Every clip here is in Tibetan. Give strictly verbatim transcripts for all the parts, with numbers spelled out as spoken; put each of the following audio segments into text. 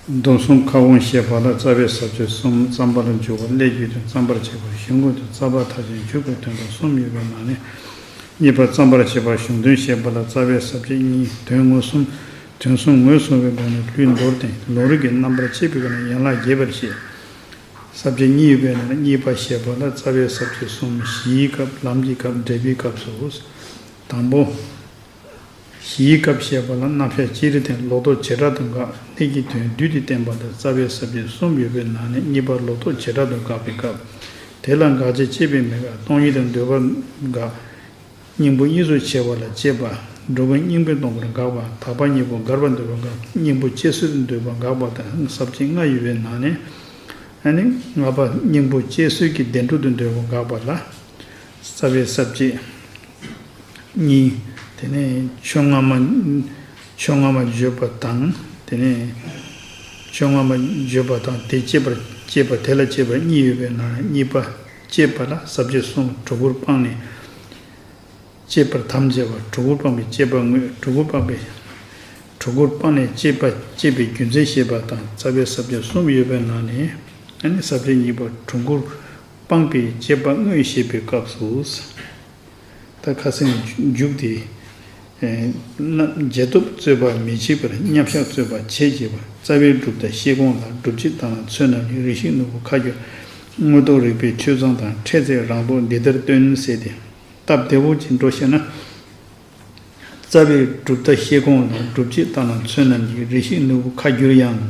སྡོམ་གསུམ་ཁ་སྐོང་བཤད་པ་ལ་རྩ་བའི་ས་བཅད་གསུམ། བརྩམ་པར་འཇུག་པ་སླད་རྒྱུའི་དོན། བརྩམ་པར་བྱེད་པ་གཞུང་གི་དོན། རྩ་བ་མཐའ་ཅན་འཇུག་པའི་དོན་དང་གསུམ་ཡོད་པའི་ནང་ནས། གཉིས་པ་བརྩམ་པར་བྱེད་པ་གཞུང་དོན་བཤད་པ་ལ་རྩ་བའི་ས་བཅད་གཉིས། དོན་ངོས་གསུམ། དོན་གསུམ་ངོས་བཟུང་བའི་སྒོ་ནས་ལུས་མདོར་བསྟན། ལུང་རིགས་ཀྱི་རྣམ་པར་དཔྱད་པའི་སྒོ་ནས་ཡན་ལག་རྒྱས་པར་བཤད། ས་བཅད་གཉིས་ཡོད་པའི་ནང་ནས་གཉིས་པ་བཤད་པ་ལ་རྩ་བའི་ས་བཅད་གསུམ། གཞིའི་སྐབས། ལམ་གྱི་སྐབས། འབྲས་བུའི་སྐབས་སོ། དང་པོ། གཞིའི་སྐབས་བཤད་པ་ལ་རྣམ་གཞག་ཅི་རིགས་དང་། ལོག་རྟོག་བྱེ་བྲག་ཏུ་དགག་གནད་ཀྱི་དོན་བསྡུས་ཏེ་བསྟན་པ་ལྟར་རྩ་བའི་ས་བཅད་གསུམ་ཡོད་པའི་ནང་ནས་གཉིས་པ་ལོག་རྟོག་བྱེ་བྲག་ཏུ་དགག་པའི་སྐབས། དེ་ལ་དགག་བྱ་དཔྱད་པས་མི་དགག་སྟོང་ཉིད་དུ་འདོད་པ་དགག་སྙིང་པོ་གཉིས་སུ་ཕྱེ་བ་ལ་དཔྱད་པ། སྒྲུབ་པ་སྙིང་པོས་སྟོང་པར་དགག་པ། དག་པ་གཉིས་པོ་འགལ་བར་འདོད་པ་དགག་སྙིང་པོ་བཅད་སྲོལ་དུ་འདོད་པ་དགག་པ་དང་ས་བཅད་ལྔ་ཡོད་པའི་ནང་ནས། ཨ་ནི་ལྔ་པ་སྙིང་པོ་བཅད་སྲོལ་གྱི་བདེན་གྲུབ་ཏུ་འདོད་པ་དགག་པ་ལ། རྩ་བའི་ས་བཅད་གཉིས། དེ་ནས་ཆོས་སྔ་མ། ཆོས་སྔ་མ་བརྗོད་པ་དང་། དེ་ནས་ཆོས་སྔ་མ་བརྗོད་པ་དང་དེ་དཔྱད་པར་དཔྱད་པ་དེ་ལ་དཔྱད་པ་གཉིས་ཡོད་པའི་ནང་གཉིས་པ་དཔྱད་པ་ལ་ས་བཅད་གསུམ། གྲོགས་པོར་སྤངས་ནས་དཔྱད་པར་དམ་བཅས་པ། གྲོགས་པོར་སྤངས་པའི་དཔྱད་པ་དངོས། གྲོགས་པོར་སྤངས་པའི། གྲོགས་པོར་སྤངས་ནས་དཔྱད་པ་དཔྱད་པའི་རྒྱུ་མཚན་བཤད་པ་དང་རྩ་བའི་ས་བཅད་གསུམ་ཡོད་པའི་ནང་ནས། ཨ་ནི་ས་བཅད་གཉིས་པ་གྲོགས་པོར་སྤངས་པའི་དཔྱད་པ་དངོས་བཤད་པའི་སྐབས་སུ། ད་ཁ་སང་མཇུག་དེ། རྣམ་རྗེས་ཐོབ་རྩོད་པ་མི་བྱེད་པར་མཉམ་གཞག་རྩོད་པ་བྱེད་ཅེས་པ། རྩ་བའི་གྲུབ་མཐའ་བཤད་སྒོམ་ལ། སྒྲུབ་བྱེད་ལྟར་སྣང་ཚུལ་རྣམས་ཀྱིས། རེ་ཞིག་ནོར་བུ་ཁ་བསྒྱུར། དངོས་སྟོབས་རིགས་པས་ཆོས་ཚང་དང་། འཕྲད་ཚེ་རང་ལྡོག་འདི་ལྟར་སྟོན་ཟེར་ཏེ། སྟབས་བདེ་བོ་ཅིག་འགྲོ་ཤེས་ན། རྩ་བའི་གྲུབ་མཐའ་བཤད་སྒོམ་ལ། སྒྲུབ་བྱེད་ལྟར་སྣང་ཚུལ་རྣམས་ཀྱིས། རེ་ཞིག་ནོར་བུ་ཁ་བསྒྱུར་ཡང་།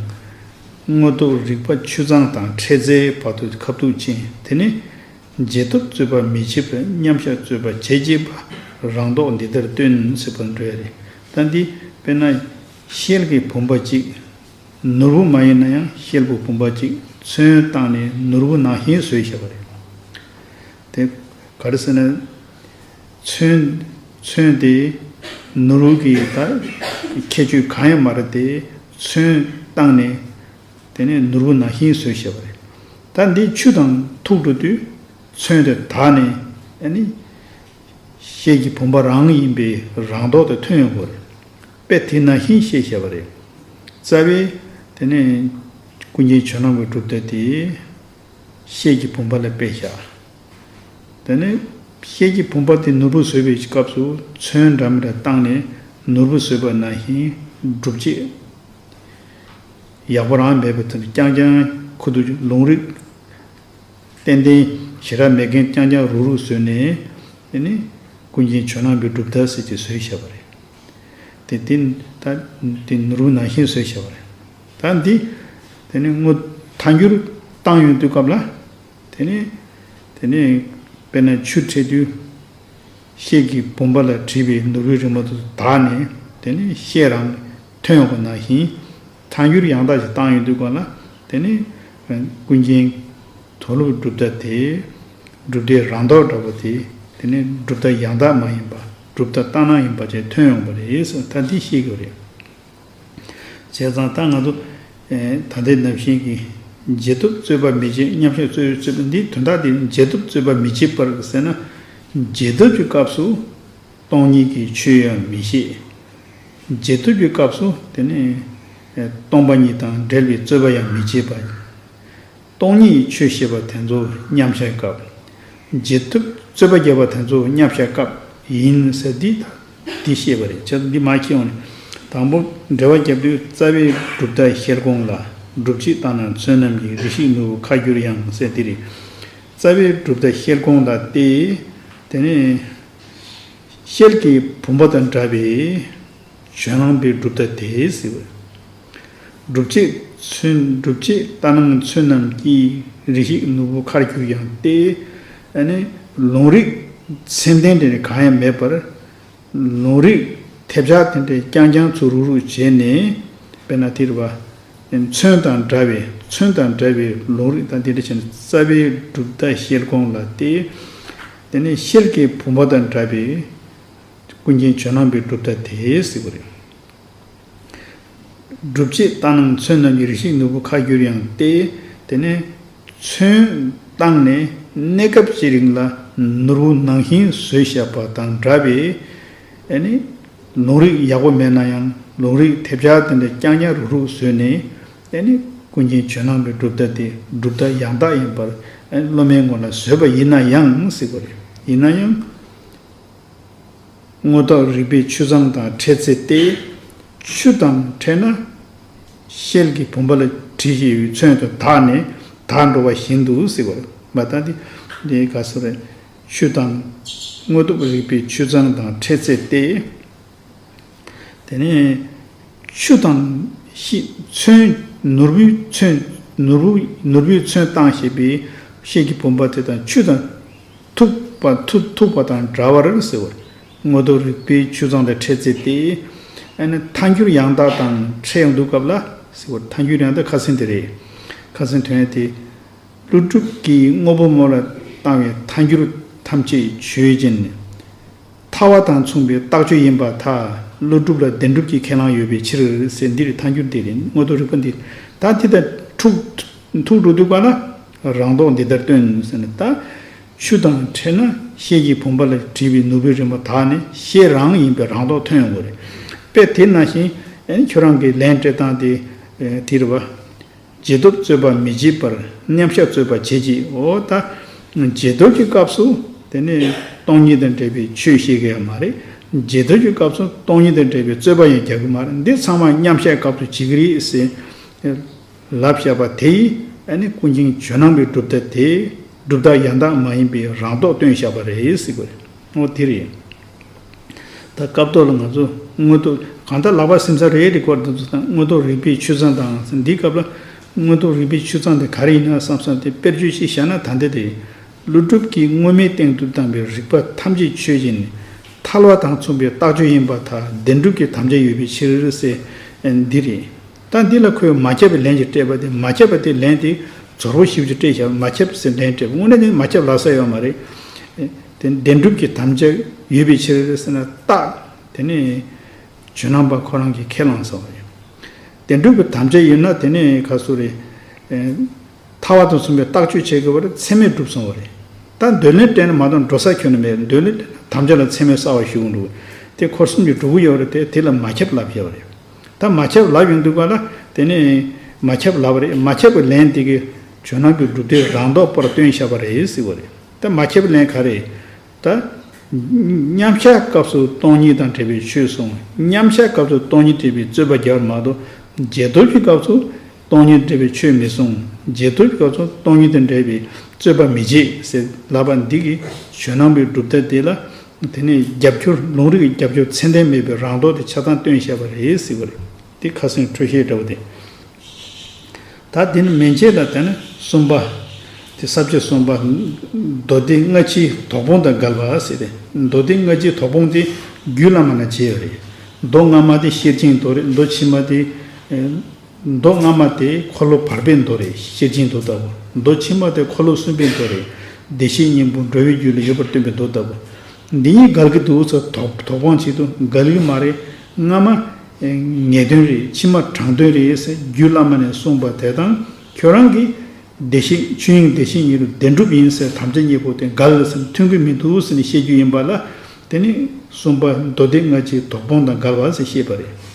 དངོས་སྟོབས་རིགས་པས་ཆོས་ཚང་དང་། འཕྲད་ཚེ་བར་དུ་ཁ་ཐུག་ཅན། དེ་ནི་རྗེས་ཐོབ་རྩོད་པ་མི་བྱེད་པར། མཉམ་གཞག་རྩོད་པ་བྱེད་ཅེས་པ། རང་ལྡོག་འདི་ལྟར་སྟོན་ཟེར་བར་འགྲོ་ཡ་རེད། ད་འདི་དཔེར་ན། ཤེལ་གྱི་བུམ་པ་གཅིག་ནོར་བུ་མ་ཡིན་ན་ཡང་ཤེལ་བུ་བུམ་པ་གཅིག་ཚོན་བཏང་ནས་ནོར་བུ་ནང་བཞིན་བཟོས་བཞག་པ་རེད། དེ་ག་རེ་ཟེར་ན། ཚོན། ཚོན་དེ་ནོར་བུ་གི་ད་ཁྱད་ཆོས་གང་ཡང་མ་རེད་དེ། ཚོན་བཏང་ནས་དེ་ནས་ནོར་བུ་ནང་བཞིན་བཟོས་བཞག་པ་རེད། ད་འདི་ཆུ་དང་ཐུག་འགྲོ་དུས་ཚོན་དེ་དག་ནས་ཨ་ནི། ཤེལ་གྱི་བུམ་པ་རང་ཡིན་པའི་རང་ལྡོག་དེ་ཐོན་ཡོང་གི་རེད། དཔེ་དེ་ནང་བཞིན་བཤད་བཞག་པ་རེད། རྩ་བའི། དེ་ནས་ཀུན་མཁྱེན་ཇོ་ནང་པའི་གྲུབ་མཐའ་དེ་ཤེལ་གྱི་བུམ་པ་ལ་དཔེ་བཞག་དེ་ནས་ཤེལ་གྱི་བུམ་པ་དེ་ནོར་བུ་བཟོས་པའི་སྐབས་སུ་ཚོན་འདྲ་མི་འདྲ་བཏང་ནས་ནོར་བུ་བཟོས་པ་ནང་བཞིན་སྒྲུབ་བྱེད་ཡག་པོ་རང་མེད་པའི་དོན་རྐྱང་རྐྱང་ཁུ་བསྡུ་ལུང་རིགས་ཏན་ཏན་ཞེ་དྲག་མེད་མཁན་རྐྱང་རྐྱང་རུག་རུག་བཟོས་ནས། དེ་ནི་ཀུན་མཁྱེན་ཇོ་ནང་པའི་གྲུབ་མཐའ་ཟེར་གྱི་བཟོས་བཞག་པ་རེད། དེ་དེ་ད་དེ་ནོར་བུ་ནང་བཞིན་བཟོས་བཞག་པ་རེད། ད་འདི་དེ་ནི་དངོས་ཐལ་འགྱུར་བཏང་ཡོང་དུས་སྐབས་ལ། དེ་ནི་དེ་ནི་དཔེར་ན་ཆུ་འཕྲད་དུས། ཤེལ་གྱི་བུམ་པ་ལ་བྲིས་པའི་ནོར་བུའི་རི་མོ་དེ་དག་ནས་དེ་ནི་ཤེལ་རང་ཐོན་ཡོང་བ་ནང་བཞིན། ཐལ་འགྱུར་ཡང་དག་ཅིག་བཏང་ཡོང་དུས་སྒང་ལ། དེ་ནི་ཀུན་མཁྱེན་དོ་ལོ་གྲུབ་མཐའ་དེ་གྲུབ་མཐའི་རང་ལྡོག་འདྲ་པོ་དེ། དེ་ནི་གྲུབ་མཐའ་ཡང་དག་མ་ཡིན་པ། གྲུབ་མཐའ་ལྟར་སྣང་ཡིན་པ་ཅིག་ཐོན་ཡོང་བ་རེད་ཟེར། ད་འདི་ཤེས་དགོས་རེད། བྱས་ཙང་ད་ང་ཚོ་ད་ལྟའི་ནང་བཞིན་གྱི་རྗེས་ཐོབ་རྩོད་པ་མི་བྱེད། མཉམ་གཞག་རྩོད་རྩོད་པ་འདི་དོན་དག་དེ་རྗེས་ཐོབ་རྩོད་པ་མི་བྱེད་པར་ཟེར་ན། རྗེས་ཐོབ་ཀྱི་སྐབས་སུ་སྟོང་ཉིད་ཀྱི་ཆོས་ཡང་མི་བཤད། རྗེས་ཐོབ་ཀྱི་སྐབས་སུ་དེ་ནི་སྟོང་པ་ཉིད་དང་འབྲེལ་བའི་རྩོད་པ་ཡང་མི་བྱེད་པ། སྟོང་ཉིད་ཆོས་བཤད་པ་དེ་ཚོ་མཉམ་གཞག་སྐབས། རྗེས་ཐོབ་རྩོད་པ་བརྒྱབ་པ་དེ་ཚོ་མཉམ་གཞག་སྐབས་ཡིན་ཟེར་འདི་འདི་བཤད་པ་རེད། བྱས་ཙང་འདི་མ་ཁྱེར་འོང་ནས། དང་པོ་འགྲེལ་པ་རྒྱབ་དུས། རྩ་བའི་གྲུབ་མཐའ་བཤད་སྒོམ་ལ། སྒྲུབ་བྱེད་ལྟར་སྣང་ཚུལ་རྣམས་ཀྱིས། རེ་ཞིག་ནོར་བུ་ཁ་བསྒྱུར་ཡང་ཟེར་འདི་རེད། རྩ་བའི་གྲུབ་མཐའ་བཤད་སྒོམ་ལ་སྟེ། དེ་ནས་ཤེལ་གྱི་བུམ་པ་དང་འདྲ་བའི་ཇོ་ནང་པའི་གྲུབ་མཐའ་དེ་ཟེར་བ། སྒྲུབ་བྱེད་ཚུལ། སྒྲུབ་བྱེད་ལྟར་སྣང་ཚུལ་རྣམས་ཀྱིས། རེ་ཞིག་ནོར་བུ་ཁ་བསྒྱུར་ཡང་སྟེ། ཨ་ནི་ལུང་རིགས་མཚན་ལྡན་དེ་འདྲ་གང་ཡང་མེད་པར། ལུང་རིགས་ཐེབས་ཆག་དེ་འདྲ་རྐྱང་རྐྱང་ཚུར་རུག་རུག་བྱས་ནས། དཔེར་ན་དེ་རེད་པ། ཚོན་དང་འདྲ་བའི། ཚོན་དང་འདྲ་བའི་ལུང་རིགས་དང་དེ་འདྲ་བྱས་ནས། རྩ་བའི་གྲུབ་མཐའ་བཤད་སྒོམ་ལ་སྟེ། དེ་ནས་ཤེལ་གྱི་བུམ་པ་དང་འདྲ་བའི་ཀུན་མཁྱེན་ཇོ་ནང་པའི་གྲུབ་མཐའ་དེ་ཟེར་བ་རེད། སྒྲུབ་བྱེད་ལྟར་སྣང་ཚུལ་རྣམས་ཀྱིས། རེ་ཞིག་ནོར་བུ་ཁ་བསྒྱུར་ཡང་སྟེ། དེ་ནས་ཚོན་བཏང་ནས་གནས་སྐབས་ཅིག་རིང་ལ་ནོར་བུ་ནང་བཞིན་བཟོས་བཞག་པ་དང་འདྲ་བའི། ཨ་ནི་ལུང་རིགས་ཡག་པོ་མེད་ན་ཡང་ལུང་རིགས་ཐེབས་ཆག་དེ་འདྲ་རྐྱང་རྐྱང་རུག་རུག་བཟོས་ནས། དེ་ནི་ཀུན་མཁྱེན་ཇོ་ནང་པའི་གྲུབ་མཐའ་དེ་གྲུབ་མཐའ་ཡང་དག་ཡིན་པར་སློབ་མའི་ངོ་ལ་བཟོད་པ་ཡིན་ན་ཡང་ཟེར་དགོས་རེད། ཡིན་ན་ཡང་། དངོས་སྟོབས་རིག་པའི་ཆུ་གཙང་དང་འཕྲད་ཚེ་སྟེ། ཆུ་དང་འཕྲད་ན་ཤེལ་གྱི་བུམ་པ་ལ་བྲིས་ཡོད་ཚོན་དུ་དག་ནས་དག་འགྲོ་བ་བཞིན་དུ་ཟེར་བར་མ་ལྟ་སྟེ། འདི་ག་ཟེར་རེད། ཆུ་དང་། དངོས་སྟོབས་རིག་པའི་ཆུ་གཙང་དང་འཕྲད་ཚེ་སྟེ། དེ་ནས་ཆུ་དང་ཤི་ཚོན། ནོར་བུའི་ཚོན། ནོར་བུ་ནོར་བུའི་ཚོན་བཏང་ཞེས་པའི་ཤེལ་གྱི་བུམ་པ་དེ་དང་ཆུ་དང་ཐུག་པ་ཐུག་ཐུག་པ་དང་འདྲ་བར་ཟེར་བར། དངོས་སྟོབས་རིག་པའི་ཆུ་གཙང་དང་འཕྲད་ཚེ་སྟེ། ཨ་ནི་ཐལ་འགྱུར་ཡང་དག་དང་འཕྲད་ཡོང་དུས་སྐབས་ལ་ཟེར་བར། ཐལ་འགྱུར་ཡང་དག་ཁ་སང་དེ་རེད། ཁ་སང་དོན་དེ། ཀླུ་སྒྲུབ་ཀྱིས་དངོས་པོ་མོ་ལ་བཏང་བའི་ཐལ་འགྱུར་ཐམས་ཅད་ཆོས་ཅན། ཐལ་བ་དང་མཚུངས་པའི་རྟགས་ཆོས་ཡིན་པར་ཐལ། ཀླུ་སྒྲུབ་ལ་བདེན་གྲུབ་ཀྱི་ཁས་བླངས་ཡོད་པའི་ཕྱིར་ཟེར། འདིར་ཐལ་འགྱུར་འདི་རེད། དངོས་སྟོབས་རིག་པ་འདི། ད་འདི་དང་ཐུག་ཐུག་འགྲོ་དུས་ག་ལ་རང་ལྡོག་འདི་ལྟར་སྟོན་ཟེར་ནས། ད་ཆུ་དང་འཕྲད་ན་ཤེལ་གྱི་བུམ་པ་ལ་བྲིས་པའི་ནོར་བུའི་རིམ་པ་དག་ནས་ཤེལ་རང་ཡིན་པའི་རང་ལྡོག་ཐོན་ཡོང་གི་རེད། དཔེ་དེ་ནང་བཞིན་ཨེ་ཁྱོད་རང་གི་ལན་སྤྲད་སྟངས་དེ་ཨེ་དེ་རེད་བ། རྗེས་ཐོབ་རྩོད་པ་མི་བྱེད་པར་མཉམ་གཞག་རྩོད་པ་བྱེད་ཅིག་འོ་ད། རྗེས་ཐོབ་ཀྱི་སྐབས་སུ་དེ་ནི་སྟོང་ཉིད་དང་འབྲེལ་བའི་ཆོས་བཤད་ཀྱི་ཡོད་མ་རེད། རྗེས་ཐོབ་ཀྱི་སྐབས་སུ་སྟོང་ཉིད་དང་འབྲེལ་བའི་རྩོད་པ་ཡང་རྒྱག་གི་མ་རེད། འདི་ཚང་མ་མཉམ་གཞག་སྐབས་སུ་བྱེད་ཀྱི་རེད་ཟེར་ལབ་བཞག་པ་དེ་ཡིས་ཨ་ནི་ཀུན་མཁྱེན་ཇོ་ནང་པའི་གྲུབ་མཐའ་དེ་གྲུབ་མཐའ་ཡང་དག་མ་ཡིན་པའི་རང་ལྡོག་སྟོན་བཞག་པ་རེད་ཟེར་དགོས་རེད། འོ་དེ་རེད། ད་སྐབས་ཐོག་ལ་ང་ཚོ་དངོས་སྟོབས་གང་ལྟར་ལག་པ་སེམས་ས་རེད་རེད་སྐོར་དུ་དང་དངོས་སྟོབས་རིག་པའི་ཆུ་གཙང་དང་འདིའི་སྐབས་ལ་དངོས་སྟོབས་རིག་པའི་ཆུ་གཙང་དེ་ག་རེ་ཡིན་ན་བསམ་བསམ་དེ་དཔེར་བརྗོད་ཅིག་བཞག་ན་ད་འདི་དེ། ཀླུ་སྒྲུབ་ཀྱིས་དངོས་མེད་སྟེང་དུ་བཏང་བའི་རིགས་པ་ཐམས་ཅད་ཆོས་ཅན། ཐལ་བ་དང་མཚུངས་པའི་རྟགས་ཆོས་ཡིན་པར་ཐལ། བདེན་གྲུབ་ཀྱི་དམ་བཅའ་ཡོད་པའི་ཕྱིར་ཟེར་འདི་རེད། ད་འདི་ལ་ཁོས་མ་ཁྱབ་པའི་ལན་ཅིག་སྤྲད་པ་དེ། མ་ཁྱབ་པ་དེ་ལན་དེ་རྫོགས་པོ་ཞེ་པོ་ཅིག་སྤྲད་བཞག་མ་ཁྱབ་ཟེར་ལན་སྤྲད་པ་དངོས་གནས་དེ་མ་ཁྱབ་ལབ་ས་ཡོད་མ་རེད། དེ་བདེན་གྲུབ་ཀྱི་དམ་བཅའ་ཡོད་པའི་ཕྱིར་ཟེར་ན་རྟགས་དེ་ནི་ཇོ་ནང་པ་ཁོ་རང་གིས་ཁས་བླངས་སོང་བ་རེད། བདེན་གྲུབ་ཀྱི་དམ་བཅའ་ཡོད་ན་དེ་ནི་ག་སུ་རེད། ཨེ། ཐལ་བ་དང་མཚུངས་པའི་རྟགས་ཆོས་བྱེད་དགོས་པ་རེད། ཚད་མས་གྲུབ་སོང་བ་རེད། ད་འདོད་ལན་སྤྲད་ན་མ་གཏོགས་འགྲོ་ས་ཁྱོན་ནས་མེད། འདོད་ལན་སྤྲད་ན་དམ་བཅའ་ལ་ཚད་མས་གསལ་བ་ཞུ་འགྲོ། དེ་འཁོར་གསུམ་གྱི་གྲུབ་ཀྱི་ཡོད་རེད་དེ། དེ་ལ་མ་ཁྱབ་ལབ་བཞག་པ་རེད། ད་མ་ཁྱབ་ལབ་ཡོང་དུས་ག་ལ་དེ་ནི་མ་ཁྱབ་ལབ་པ་རེད། མ་ཁྱབ་པའི་ལན་དེ་གིས་ཇོ་ནང་གི་གྲུབ་མཐའི་རང་ལྡོག་པར་སྟོན་བཞག་པ་རེད་ཟེར་བ་རེད། ད་མ་ཁྱབ་པའི་ལན་ག་རེ། ད། མཉམ་གཞག་སྐབས་སུ་སྟོང་ཉིད་དང་བྲལ་བའི་ཆོས་གསུངས། མཉམ་གཞག་སྐབས་སུ་སྟོང་ཉིད་བྲལ་བའི་རྩོད་པ་རྒྱག་མ་གཏོགས། རྗེས་ཐོབ་ཀྱི་སྐབས་སུ་སྟོང་ཉིད་བྲལ་བའི་ཆོས་མི་གསུངས། རྗེས་ཐོབ་ཀྱི་སྐབས་སུ་སྟོང་ཉིད་དང་བྲལ་བའི་རྩོད་པ་མི་བྱེད་ཟེར་ལབ་པ་འདི་གིས་ཇོ་ནང་པའི་གྲུབ་མཐའ་དེ་ལ་དེ་ནས་རྒྱབ་སྐྱོར། ལུང་རིགས་ཀྱི་རྒྱབ་སྐྱོར་ཚད་ལྡན་མེད་པའི་རང་ལྡོག་དེ་ཆ་ཚང་སྟོན་བཞག་པ་རེད་ཟེར་བ་རེད། དེ་ཁ་སང་འཕྲོས་བཤད་འདྲ་བོ་དེ། ད་དེ་ནི་མན་ཆད་ལ་དེ་ནི་གསུམ་པ། དེ་ས་བཅད་གསུམ་པ། མདོ་སྡེ་སྔ་ཕྱིའི་དོགས་སྤོང་དང་འགལ་བ་ཟེར་ཏེ། མདོ་སྡེ་སྔ་ཕྱིའི་དོགས་སྤོང་དེ་རྒྱུད་བླ་མ་ན་བྱས་ཡོད་རེད། མདོ་སྔ་མ་དེ་ཤེར་ཕྱིན་མདོ་རེད། མདོ་ཕྱི་མ་དེ། ཨེ། མདོ་སྔ་མ་དེ་འཁོར་ལོ་བར་པའི་མདོ་རེད། ཤེར་ཕྱིན་མདོ་ལྟ་བུ། མདོ་ཕྱི་མ་དེ་འཁོར་ལོ་གསུམ་པའི་མདོ་རེད། བདེ་གཤེགས་སྙིང་པོ་འགྲོ་བའི་རྒྱུད་ལ་ཡོད་པར་སྟོན་པའི་མདོ་ལྟ་བུ། འདི་གཉིས་འགལ་གྱི་འདུག་ཟེར་དོགས་དོགས་སྤོང་བྱེད་དུས་འགལ་གྱི་མ་རེད། སྔ་མ་ངེས་དོན་རེད། ཕྱི་མ་དྲང་དོན་རེད་ཟེར་རྒྱུད་བླ་མ་ནས་གསུངས་པ་དེ་དང་ཁྱོད་རང་གིས་བདེ་གཤེགས་ཆོས་དབྱིངས་བདེ་གཤེགས་ཉིད་རུ་བདེན་གྲུབ་ཡིན་ཟེར་དམ་བཅའ་གཉིས་པོ་དེ་འགལ་ཟེར་མཐུན་གྱི་མི་འདུག་ཟེར་ནས་བཤད་རྒྱུ་ཡིན་པ་ལ། དེ་ནི་གསུམ་པ་མདོ་སྡེ་སྔ་ཕྱིའི་དོགས་སྤོང་དང་འགལ་བ་ཟེར་བཤད་པ་རེད།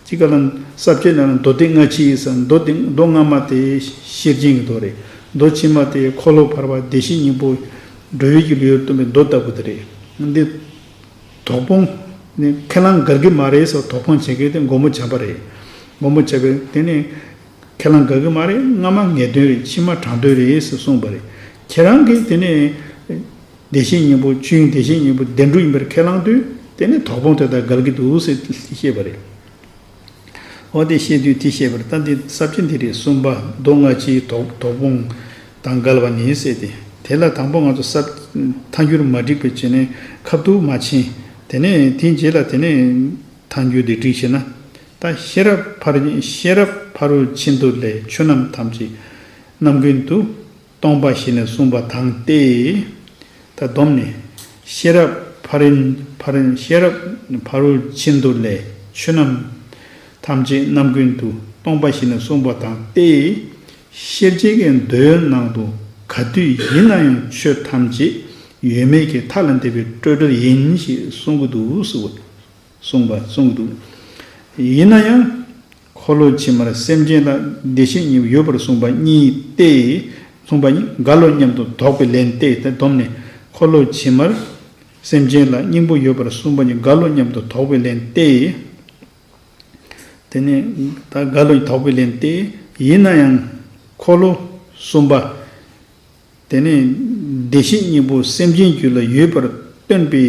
གཅིག་ག་ལ་ས་བཅད་ནང་ལ་མདོ་སྡེ་སྔ་ཕྱི་ཡིས་ཟེར། མདོ་སྡེ་མདོ་སྔ་མ་དེ་ཤེར་ཕྱིན་གྱི་མདོ་རེད། མདོ་ཕྱི་མ་དེ་འཁོར་ལོ་བར་པ་བདེ་གཤེགས་སྙིང་པོ་འགྲོ་བའི་རྒྱུད་ལ་ཡོད་སྟོན་པའི་མདོ་ལྟ་བུ་དེ་རེད། འདི་དོགས་སྤོང་ནི་ཁས་བླངས་འགལ་གྱི་མ་རེད་ཟེར་དོགས་སྤོང་བྱེད་མཁན་དེ་མགོན་པོ་བྱམས་པ་རེད། མགོན་པོ་བྱམས་པས་དེ་ནི་ཁས་བླངས་འགལ་གྱི་མ་རེད། སྔ་མ་ངེས་དོན་རེད། ཕྱི་མ་དྲང་དོན་རེད་ཟེར་གསུངས་པ་རེད། ཁྱེད་རང་གིས་དེ་ནི། བདེ་གཤེགས་སྙིང་པོ་ཆོས་དབྱིངས་བདེ་གཤེགས་སྙིང་པོ་བདེན་གྲུབ་ཡིན་པར་ཁས་བླངས་དུས་དེ་ནི་དོགས་སྤོང་དེ་དག་འགལ་གྱི་འདུག་ཟེར་བཤད་པ་རེད། འོ་དེ་བཤད་དུས་དེ་བཤད་པར་ད་འདི་ས་བཅད་འདི་རེད། གསུམ་པ་མདོ་སྔ་ཕྱིའི་དོགས་དོགས་སྤོང་དང་འགལ་བ་ནི་ཟེར་ཏེ། དེ་ལ་དང་པོ་ང་ཚོ་ས་ཐལ་འགྱུར་མ་བསྒྲིགས་པའི་བྱས་ནས་ཁ་ཐུག་མ་ཕྱིན། དེ་ནས་དེའི་རྗེས་ལ་དེ་ནས་ཐལ་འགྱུར་འདི་བསྒྲིགས་ཤེ་ན། ད་ཤེས་རབ་ཕ་རོལ་ཤེས་རབ་ཕ་རོལ་ཕྱིན་མདོ་ལས་ཆོས་རྣམས་ཐམས་ཅད་རྣམ་ཀུན་ཏུ། སྟོང་པ་ཞེས་ནས་གསུངས་པ་དང་སྟེ། ད་སྡོམ་ནི། ཤེས་རབ་ཕ་རོལ་ཕ་རོལ་ཤེས་རབ་ཕ་རོལ་ཕྱིན་མདོ་ལས་ཆོས་རྣམས་ཐམས་ཅད་རྣམ་ཀུན་ཏུ་སྟོང་པ་ཞེས་ནས་གསུངས་པ་དང་སྟེ། ཤེར་ཕྱིན་གྱི་མདོའི་ནང་དུ་ག་དུས་ཡིན་ན་ཡང་ཆོས་ཐམས་ཅད་ཡོད་མེད་ཀྱི་མཐའ་ལ་འདས་པའི་སྤྲོས་བྲལ་ཡིན་ཞེས་གསུང་གི་འདུག་གསུངས་པ་གསུངས་པ་གསུངས་འདུག་ཡིན་ན་ཡང་ འཁོར་ལོ་ཕྱི་མར་སེམས་ཅན་ལ་བདེ་གཤེགས་སྙིང་པོ་ཡོད་པར་གསུངས་པ་གཉིས་ཏེ། གསུངས་པ་གཉིས་འགལ་ལོ་སྙམ་དུ་དོགས་པའི་ལན་ཏེ། ད་སྡོམ་ནི་འཁོར་ལོ་ཕྱི་མར་སེམས་ཅན་ལ་སྙིང་པོ་ཡོད་པར་གསུངས་པ་གཉིས་འགལ་ལོ་སྙམ་དུ་དོགས་པའི་ལན་ཏེ། དེ་ནས་ད་འགལ་ལོ་དོགས་པའི་ལན་ཏེ། ཡིན་ན་ཡང་འཁོར་ལོ་གསུམ་པ། དེ་ནས་བདེ་གཤེགས་སྙིང་པོ་སེམས་ཅན་རྒྱུད་ལ་ཡོད་པར་སྟོན་པའི་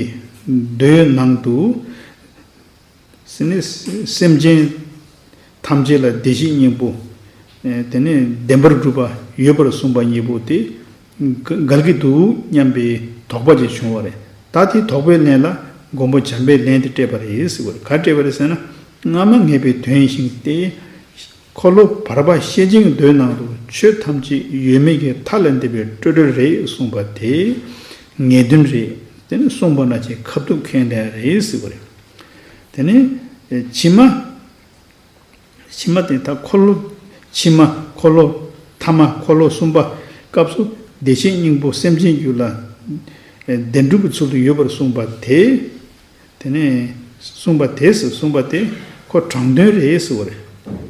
མདོའི་ནང་དུ། སེམས་ཅན་ཐམས་ཅད་ལ་བདེ་གཤེགས་སྙིང་པོ། དེ་ནས་བདེན་པར་གྲུབ་པ་ཡོད་པར་གསུངས་པ་གཉིས་པོ་དེ་འགལ་གྱི་འདུག་སྙམ་པའི་དོགས་པ་ཅིག་བྱུང་བ་རེད། ད་དེ་དོགས་པའི་ལན་ལ་མགོན་པོ་བྱམས་པས་ལན་དེ་སྤྲད་པ་རེད་ཟེར་བ་རེད། ག་སྤྲད་པ་རེད་ཟེར་ན། སྔ་མ་ངེས་པའི་དོན་ཞིང་སྟེ། འཁོར་ལོ་བར་པ་ཤེར་ཕྱིན་མདོའི་ནང་དུ་ཆོས་ཐམས་ཅད་ཡོད་མེད་ཀྱི་མཐའ་ལས་འདས་པའི་སྤྲོས་བྲལ་རེད་གསུངས་པ་དེ་ངེས་དོན་རེད། དེ་ནི་གསུངས་པ་ན་ཆེས་ཁ་ཐུག་མཁན་ལས་རེད་ཟེར་བ་རེད། དེ་ནི་ཕྱི་མ། ཕྱི་མ་དེ་ད་འཁོར་ལོ་ཕྱི་མ་འཁོར་ལོ་ཐ་མ་འཁོར་ལོ་གསུམ་པ་སྐབས་སུ་བདེ་གཤེགས་སྙིང་པོ་སེམས་ཅན་རྒྱུད་ལ་བདེན་གྲུབ་ཀྱི་ཚུལ་དུ་ཡོད་པར་གསུངས་པ་དེ། དེ་ནས་གསུངས་པ་དེས་གསུངས་པ་དེ་ཁོ་དྲང་དོན་རེད་ཟེར་བ་རེད།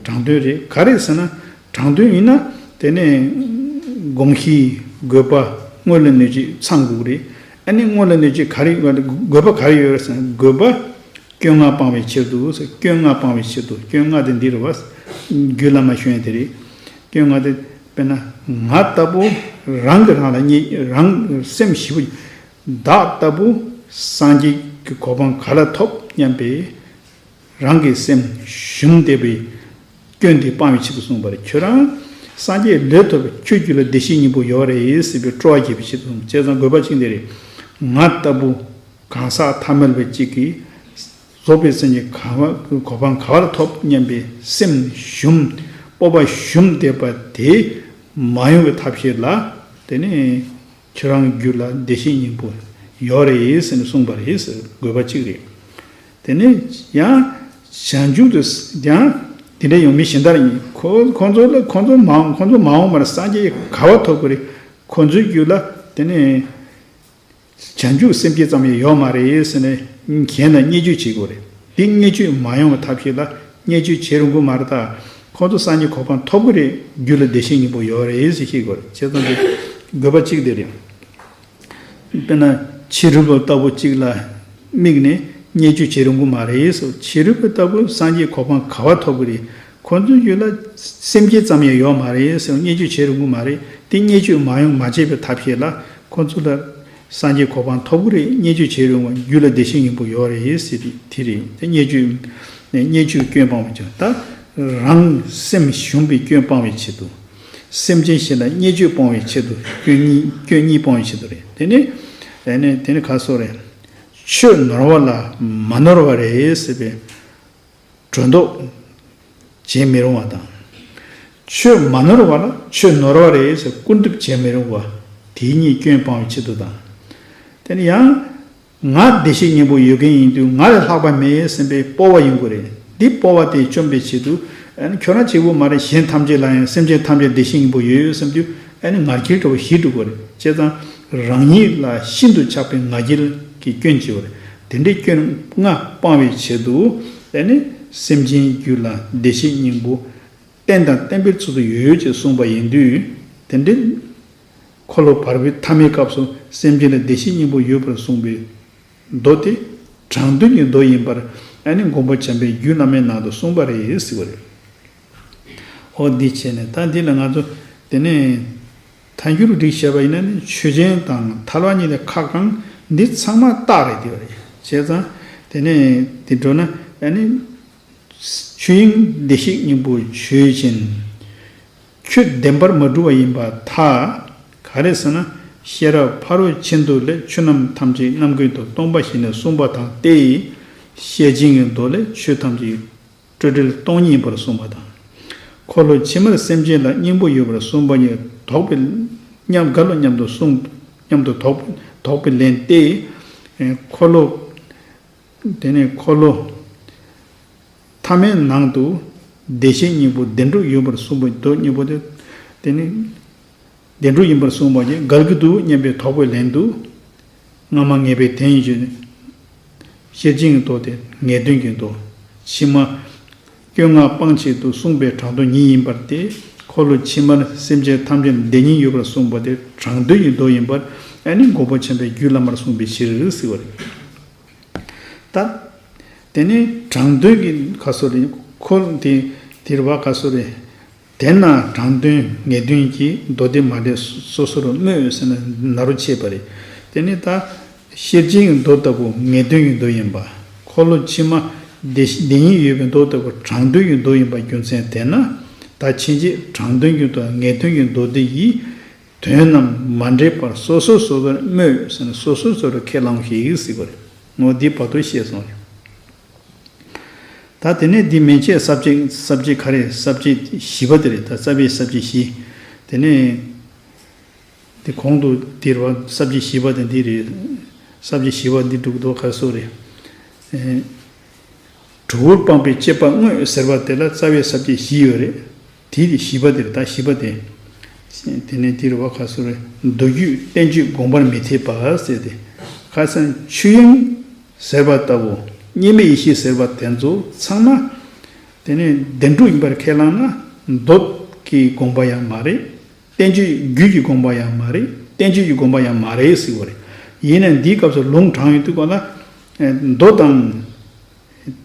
དྲང་དོན་རེད། ག་རེ་ཟེར་ན། དྲང་དོན་ཡིན་ན་དེ་ནས་དགོངས་གཞི་དགོས་པ་དངོས་ལ་གནོད་བྱེད་ཚང་དགོས་རེད། ཨ་ནི་དངོས་ལ་གནོད་བྱེད་ག་རེ་ཡོད་དགོས་པ་ག་རེ་ཡོད་རེད་ཟེར་ན། དགོས་པ་སྐྱོན་ལྔ་སྤང་བའི་ཕྱིར་དུ་ཟེར། སྐྱོན་ལྔ་སྤང་བའི་ཕྱིར་དུ། སྐྱོན་ལྔ་དེ་འདི་རེད་བ། རྒྱུད་བླ་མ་ཞུ་ཡ་དེ་རེད། སྐྱོན་ལྔ་དེ་དཔེར་ན་ང་ལྟ་བུ་རང་གིས་རང་ལ་བརྙས། རང་སེམས་ཞི་བོ། བདག་ལྟ་བུ་སངས་རྒྱས་ཀྱི་གོ་འཕང་ག་ལ་ཐོབ་སྙམ་པའི་རང་གི་སེམས་ཞུམ་བསྡད་པའི་སྐྱོན་དེ་སྤང་བའི་ཕྱིར་དུ་གསུངས་པ་རེད། ཁྱོད་རང་སངས་རྒྱས་ལོས་ཐོབ་པའི་ཁྱོད་རྒྱུད་ལ་བདེ་གཤེགས་སྙིང་པོ་ཡོད་རེད་ཟེར་བའི་སྤྲོ་བ་སྐྱེ་བའི་ཕྱིར་དུ། བྱས་ཙང་དགོས་པ་གཅིག་འདི་རེད། ང་ལྟ་བུ་གང་ཟག་ཐ་མལ་པ་གཅིག་གིས་རྫོགས་པའི་སངས་རྒྱས་ག་བ་གོ་འཕང་ག་བར་ཐོབ་སྙམ་པའི་སེམས་ཞུམ་སྤོབས་པ་ཞུམ་བསྡད་པ་དེ་མ་ཡོང་བའི་ཐབས་ཤེས་ལ། དེ་ནི་ཁྱོད་རང་རྒྱུད་ལ་བདེ་གཤེགས་སྙིང་པོ་ཡོད་རེད་ཟེར་ནས་གསུངས་པ་རེད་ཟེར། དགོས་པ་གཅིག་རེད། དེ་ནས་ཡང་བྱང་ཆུབ་ཏུ་ཡང་དེ་འདྲ་ཡོང་མི་གཞན་དག་ཡིན། ཁོ་ཁོང་ཚོ་ལ་ཁོང་ཚོ་མ་འོངས་ཁོང་ཚོ་མ་འོངས་པར་སངས་རྒྱས་ག་བ་ཐོབ་ཀྱི་རེད། ཁོང་ཚོའི་རྒྱུད་ལ་དེ་ནས་བྱང་ཆུབ་སེམས་བསྐྱེད་ཙམ་ཡང་ཡོད་མ་རེད་ཟེར་ནས་གཞན་ལ་བརྙས་བཅོས་བྱེད་དགོས་རེད། འདི་བརྙས་བཅོས་མ་ཡོང་བའི་ཐབས་ཤེས་ལ་བརྙས་བཅོས་བྱེད་རུང་གི་མ་རེད། ད་ཁོང་ཚོ་སངས་རྒྱས་གོ་འཕང་ཐོབ་ཀྱི་རེད། རྒྱུད་ལ་བདེ་གཤེགས་སྙིང་པོ་ཡོད་རེད་ཟེར་ཤེས་དགོས་རེད། བྱས་ཙང་འདི་དགོས་པ་གཅིག་དེ་རེད། དཔེར་ན་ཕྱི་རོལ་པ་ལྟ་བུ་གཅིག་ལ་དམིགས་ནས་བརྙས་བཅོས་བྱེད་རུང་གི་མ་རེད་ཟེར། ཕྱི་རོལ་པ་ལྟ་བུ་སངས་རྒྱས་གོ་འཕང་ག་བ་ཐོབ་ཀྱི་རེད། ཁོ་ཚོའི་རྒྱུད་ལ་སེམས་བསྐྱེད་ཙམ་ཡང་ཡོད་མ་རེད་ཟེར། བརྙས་བཅོས་བྱེད་རུང་གི་མ་རེད། དེ་བརྙས་བཅོས་མ་ཡོང་མ་བྱས་པའི་ཐབས་ཤེས་ལ་ཁོ་ཚོ་ལ་སངས་རྒྱས་གོ་འཕང་ཐོབ་ཀྱི་རེད། བརྙས་བཅོས་བྱེད་རུང་བ་རྒྱུད་ལ་བདེ་གཤེགས་སྙིང་པོ་ཡོད་རེད་ཟེར་དེ་རེད། དེ་བརྙས་བཅོས་ནས་བརྙས་བཅོས་སྐྱོན་སྤང་བ་བྱ། ད་རང་སེམས་ཞུམ་པའི་སྐྱོན་སྤང་བའི་ཆེད་དུ། སེམས་ཅན་གཞན་ལ་བརྙས་བཅོས་སྤོང་བའི་ཆེད་དུ་སྐྱོན་གཉིས་སྐྱོན་གཉིས་སྤོང་བའི་ཆེད་དུ་རེད། དེ་ནི་དེ་ནི་དེ་ནི་ག་སོགས་རེད། ཆོས་ནོར་བ་ལ་མ་ནོར་བ་རེད་ཟེར་བའི་སྒྲོ་འདོགས་བྱེད་མི་རུང་བ་དང་། ཆོས་མ་ནོར་བ་ལ་ཆོས་ནོར་བ་རེད་ཟེར་སྐུར་འདེབས་བྱེད་མི་རུང་བ། དེ་གཉིས་སྐྱོན་སྤང་བའི་ཆེད་དུ་དང་། དེ་ནི་ཡང་། ང་བདེ་གཤེགས་སྙིང་པོ་ཡོད་མཁན་ཡིན་དུས་ང་ལས་ལྷག་པ་མེད་ཟེར་བའི་སྤོབས་པ་ཡོང་གི་རེད། འདི་སྤོབས་པ་དེ་བཅོམ་པའི་ཆེད་དུ། ཨ་ནི་ཁྱོད་རང་གཅིག་པུ་མ་རེད། གཞན་ཐམས་ཅད་ལ་ཡང་སེམས་ཅན་ཐམས་ཅད་བདེ་གཤེགས་སྙིང་པོ་ཡོད་ཟེར་དུས། ཨ་ནི་ང་རྒྱལ་འདྲ་བོ་ཞིག་འགྲོ་གི་རེད། བྱས་ཙང་རང་ཉིད་ལ་ཤིན་ཏུ་ཆགས་པའི་ང་རྒྱལ་གྱི་སྐྱོན་བྱེད་པ་རེད། དེ་འདྲའི་སྐྱོན་ལྔ་སྤང་བའི་ཆེད་དུ། ཨ་ནི་སེམས་ཅན་རྒྱུད་ལ་བདེ་གཤེགས་སྙིང་པོ་རྟེན་དང་བརྟེན་པའི་ཚུལ་དུ་ཡོད་ཅེས་གསུངས་པ་ཡིན་དུས། དེ་འདྲའི་འཁོར་ལོ་བར་པའི་ཐ་མའི་སྐབས་སུ་སེམས་ཅན་ལ་བདེ་གཤེགས་སྙིང་པོ་ཡོད་པར་གསུངས་པའི་མདོ་དེ་དྲང་དོན་གྱི་མདོ་ཡིན་པར། ཨ་ནི་མགོན་པོ་བྱམས་པས་རྒྱུད་བླ་མའི་ནང་དུ་གསུངས་པ་རེད་ཟེར་བ་རེད། འོ་འདི་བྱས་ནས་ད་འདི་ལ་ང་ཚོ་དེ་ནས་ཐལ་འགྱུར་བསྒྲིགས་བྱས་པ་ཡིན་ན་ནི་ཆོས་ཅན་དང་ཐལ་བ་གཉིས་ལས་ཁ་གང་འདི་ཚང་མ་རྟགས་རེད་དེ་བ་རེད། བྱས་ཙང་དེ་ནས་དེ་འགྲོ་ན་ཨ་ནི། ཆོས་དབྱིངས་བདེ་གཤེགས་སྙིང་པོ་ཆོས་ཅན། ཁྱོད་བདེན་པར་མ་གྲུབ་པ་ཡིན་པར་ཐལ། ག་རེ་ཟེར་ན། ཤེས་རབ་ཕ་རོལ་ཕྱིན་མདོ་ལས་ཆོས་རྣམས་ཐམས་ཅད་རྣམ་ཀུན་ཏུ་སྟོང་པ་ཞེས་ནས་གསུངས་པ་དང་སྟེ། ཤེར་ཕྱིན་གྱི་མདོ་ལས་ཆོས་ཐམས་ཅད་སྤྲོས་བྲལ་སྟོང་ཉིད་ཡིན་པར་གསུངས་པ་དང་། འཁོར་ལོ་ཕྱི་མར་སེམས་ཅན་ལ་སྙིང་པོ་ཡོད་པར་གསུངས་པ་ཉིད་དོགས་པའི་མཉམ་འགལ་ལོ་མཉམ་དུ་གསུངས། མཉམ་དུ་དོགས་དོགས་པའི་ལན་ཏེ། འཁོར་ལོ། དེ་ནས་འཁོར་ལོ་ཐ་མའི་ནང་དུ་བདེ་གཤེགས་སྙིང་པོ་བདེན་གྲུབ་ཡོད་པར་གསུངས་པའི་མདོ་གཉིས་པོ་དེ། དེ་ནི་བདེན་གྲུབ་ཡིན་པར་གསུངས་པ་ཉིད་འགལ་གྱི་འདུག་སྙམ་པའི་དོགས་པའི་ལན་དུ། སྔ་མ་ངེས་པའི་དོན་ཡིན་ཞུ། ཤེར་ཕྱིན་གྱི་མདོ་དེ་ངེས་དོན་གྱི་མདོ། ཕྱི་མ། སྐྱོན་ལྔ་སྤང་ཆེད་དུ་གསུངས་པའི་དྲང་དོན་ཉིད་ཡིན་པར་ཐལ། འཁོར་ལོ་ཕྱི་མར་སེམས་ཅན་ཐམས་ཅད་བདེན་ཉིད་ཡོད་པར་གསུངས་པ་དེ་དྲང་དོན་གྱི་མདོ་ཡིན་པར་ཨ་ནི་འགོག་པ་ཆེན་པོའི་རྒྱུད་བླ་མར་གསུངས་པའི་ཕྱིར་ཟེར་བ་རེད། ད། དེ་ནས་དྲང་དོན་གྱི་ག་སོ་རེད། འཁོར་དེ་དེར་བ་ག་སོ་རེད། དེས་ན་དྲང་དོན་ངེས་དོན་གྱི་མདོ་སྡེ་མ་འདྲེས་སོ་སོར་སྨོས་ཟེར་ན་ན་རོ་ཆད་པ་རེད། དེ་ནས་ད་ཤེར་ཕྱིན་གྱི་མདོ་ལྟ་བུ་ངེས་དོན་གྱི་མདོ་ཡིན་པ། འཁོར་ལོ་ཕྱི་མ་བདེ་བདེན་ཉིད་ཡོད་པའི་མདོ་ལྟ་བུ་དྲང་དོན་གྱི་མདོ་ཡིན་པ་རྒྱུ་མཚན་དེས་ན། ད་ཕྱིན་ཆད་དྲང་དོན་གྱི་མདོ་ངེས་དོན་གྱི་མདོ་སྡེ་ཡི་དོན་རྣམས་མ་འདྲེས་པར་སོ་སོ་སོ་སོར་སྨོས་ཟེར་ན་སོ་སོ་སོ་སོར་ཁས་བླངས་ཤིག་ཟེར་བ་རེད། ངོ་འདི་བར་དུ་བཤད་སོང་རེད། ད་དེ་ནས་འདི་མན་ཆད་ས་བཅད་ས་བཅད་ག་རེ་ས་བཅད་བཞི་པ་དེ་རེད། ད་རྩ་བའི་ས་བཅད་བཞི། དེ་ནས་དེ་གོང་དུ་དེ་རེད་བ། ས་བཅད་བཞི་པ་དེ་འདི་རེད། ས་བཅད་བཞི་པ་འདི་འགྲུབ་འདུག་ག་སོ་རེད། ཨེ། གྲོགས་པོར་སྤངས་པའི་སྤྱད་པ་དངོས་ཟེར་བ་དེ་ལ་རྩ་བའི་ས་བཅད་བཞི་ཡོད་རེད། དེ་དེ་བཞི་པ་དེ་རེད། ད་བཞི་པ་དེ། དེ་ནས་དེ་རེད་བ་ག་སོ་རེད། མདོ་རྒྱུད་བསྟན་བཅོས་དགོངས་པར་མི་འཐད་པ་ཟེར་ཏེ། ཁ་སང་ཆོས་དབྱིངས་ཟེར་བ་ལྟ་བུ། གཉིས་མེད་ཡེ་ཤེས་ཟེར་བ་དེ་ཚོ་ཚང་མ། དེ་ནས་བདེན་གྲུབ་ཡིན་པར་ཁས་བླངས་ན་མདོ་གི་དགོངས་པ་ཡང་མ་རེད། བསྟན་བཅོས་རྒྱུད་ཀྱི་དགོངས་པ་ཡང་མ་རེད། བསྟན་བཅོས་ཀྱི་དགོངས་པ་ཡང་མ་རེད་ཟེར་བ་རེད། ཡིན་ནའང་འདིའི་སྐབས་སུ་ལུང་དྲངས་ཡོང་དུས་ག་ལ། མདོ་དང་།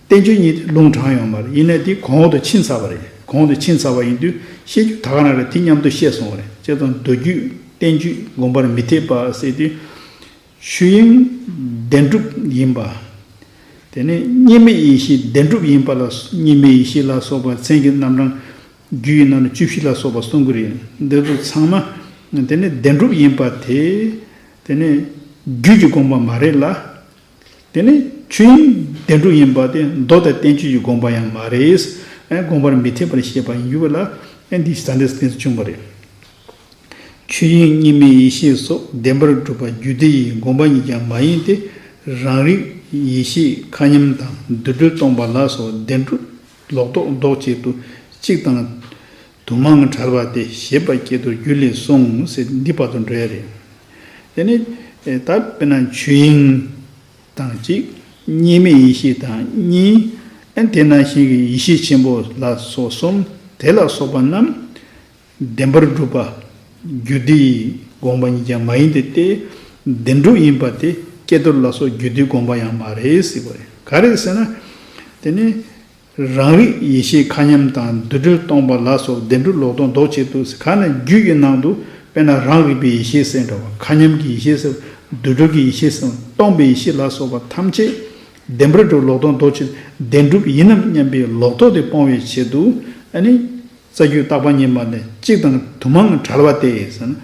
བསྟན་བཅོས་གཉིས་དེ་ལུང་དྲངས་ཡོད་མ་རེད། ཡིན་ནའང་དེ་གོང་འོག་ཏུ་ཕྱིན་ཚར་བ་རེད། གོང་འོག་ཏུ་ཕྱིན་ཚར་བ་ཡིན་དུས་བཤད་རྒྱུ་ད་ག་རང་རེད། དེ་མཉམ་དུ་བཤད་སོང་བ་རེད། བྱས་ཙང་མདོ་རྒྱུད་བསྟན་བཅོས་དགོངས་པར་མི་འཐད་པ་ཟེར་དུས། ཆོས་དབྱིངས་བདེན་གྲུབ་ཡིན་པ། དེ་ནས་གཉིས་མེད་ཡེ་ཤེས་བདེན་གྲུབ་ཡིན་པ་ལ་གཉིས་མེད་ཡེ་ཤེས་ལ་སོགས་པ་མཚན་གྱི་རྣམ་གྲངས་རྒྱུད་ཀྱི་ནང་ནས་བཅུ་བཞི་ལ་སོགས་པ་གསུང་གི་རེད། འདི་ཚོ་ཚང་མ་དེ་ནས་བདེན་གྲུབ་ཡིན་པ་དེ། དེ་ནས་རྒྱུད་ཀྱི་དགོངས་པ་མ་རེད་ལ། དེ་ནས་ཆོས་དབྱིངས་བདེན་གྲུབ་ཡིན་པ་དེ་མདོ་དང་བསྟན་བཅོས་ཀྱི་དགོངས་པ་ཡང་མ་རེད། ཨེ་དགོངས་པར་མི་འཐད་པར་བཤད་པ་ཡིན་རྒྱུ་བ་ལ། ཨེ་འདི་ད་འདྲ་དེ་ཚོ་བྱུང་བ་རེད། ཆོས་དབྱིངས་གཉིས་མེད་ཡེ་ཤེས་སོགས་བདེན་པར་གྲུབ་པ་རྒྱུད་སྡེ་ཡི་དགོངས་པ་ཉིད་ཀྱང་མ་ཡིན་ཏེ། རང་རིག་ཡེ་ཤེས་མཁའ་མཉམ་དང་འདུ་འབྲལ་སྟོང་པ་ལ་སོགས་བདེན་གྲུབ་ལོག་རྟོག་ལྡོག་བྱེད་དུ་གཅིག་དང་། དུ་མའང་བྲལ་བ་སྟེ་ཞེས་པ་སྐྱེ་དོར་རྒྱུད་ལས་གསུངས་ཟེར་འདི་བར་དུ་འགྲོ་ཡ་རེད། དེ་ནི་ད་དཔེར་ན་ཆོས་དབྱིངས་དང་གཅིག་གཉིས་མེད་ཡེ་ཤེས་དང་གཉིས། ཨ་དེ་ནང་བཞིན་གྱི་ཡེ་ཤེས་ཆེན་པོ་ལ་སོགས་གསུམ། དེ་ལ་སོགས་པ་རྣམས་བདེན་པར་གྲུབ་པ་རྒྱུད་སྡེ་ཡི་དགོངས་པ་ཉིད་ཀྱང་མ་ཡིན་ཏེ། སྟེ་བདེན་གྲུབ་ཡིན་པ་དེ་སྐྱེ་དོར་ལ་སོགས་རྒྱུད་སྡེའི་དགོངས་པ་ཡང་མ་རེད་ཟེར་བ་རེད། ག་རེ་ཟེར་ན། དེ་ནི། རང་རིག་ཡེ་ཤེས་མཁའ་མཉམ་དང་འདུ་འབྲལ་སྟོང་པ་ལ་སོགས་བདེན་གྲུབ་ལོག་རྟོག་ལྡོག་བྱེད་དུ་ག་ནས་རྒྱུད་ཀྱི་ནང་དུ་དཔེར་ན་རང་རིག་པའི་ཡེ་ཤེས་ཟེར་འདྲ་བ། མཁའ་མཉམ་གྱི་ཡེ་ཤེས་ཟེར། འདུ་འབྲལ་གྱི་ཡེ་ཤེས་ཟེར། སྟོང་པའི་ཡེ་ཤེས་ལ་སོགས་པ་ཐམས་ཅད་བདེན་པར་གྲུབ་ལོག་རྟོག་ལྡོག་བྱེད་བདེན་གྲུབ་ཡིན་ནམ་སྙམ་པའི་ལོག་རྟོག་དེ་སྤོང་བའི་ཆེད་དུ། ཨ་ནི། རྩ་རྒྱུད་བརྟག་པ་གཉིས་པ་ནས་གཅིག་དང་དུ་མའང་བྲལ་བ་སྟེ་ཟེར་ན།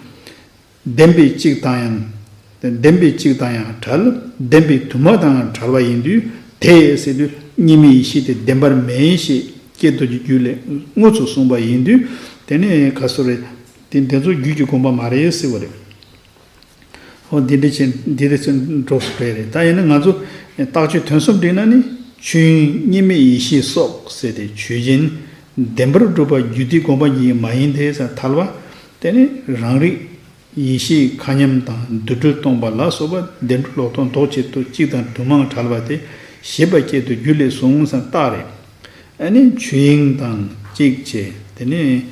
བདེན་པའི་གཅིག་དང་ཡང་། བདེན་པའི་གཅིག་དང་ཡང་བྲལ། བདེན་པའི་དུ་མ་དང་ཡང་བྲལ་བ་ཡིན་དུས་དེ་ཟེར་དུས་གཉིས་མེད་ཡེ་ཤེས་དེ་བདེན་པར་མེད་ཞེས་ཀྱེ་རྡོ་རྗེ་རྒྱུད་ལས་དངོས་སུ་གསུངས་པ་ཡིན་དུས། དེ་ནས་ག་སོ་རེ། དེ་འདི་ཚོ་རྒྱུད་ཀྱི་དགོངས་པ་མ་རེད་ཟེར་བ་རེད། ཧོ་འདི་འདྲ་ཅན་འདི་འདྲ་ཅན་འགྲོ་སུ་རེད་རེད། ད་ཡིན་ན་ང་ཚོ་རྟགས་ཆོས་དོན་གསུམ་བསྒྲིགས་ན་ནི་ཆོས་དབྱིངས་གཉིས་མེད་ཡེ་ཤེས་སོགས་ཟེར་ཏེ་ཆོས་ཅན། བདེན་པར་གྲུབ་པ་རྒྱུད་སྡེའི་དགོངས་པ་ཉིད་མ་ཡིན་ཏེ་ཟེར་ཐལ་བ། དེ་ནི་རང་རིག་ཡེ་ཤེས་མཁའ་མཉམ་དང་འདུ་འབྲལ་སྟོང་པ་ལ་སོགས་པ་བདེན་གྲུབ་ལོག་རྟོག་ལྡོག་བྱེད་དུ་གཅིག་དང་དུ་མའང་བྲལ་བ་སྟེ་ཞེས་པ་སྐྱེ་དོར་རྒྱུད་ལས་གསུངས་ཟེར་རྟགས་རེད། ཨ་ནི་ཆོས་དབྱིངས་དང་གཅིག་བྱས། དེ་ནས་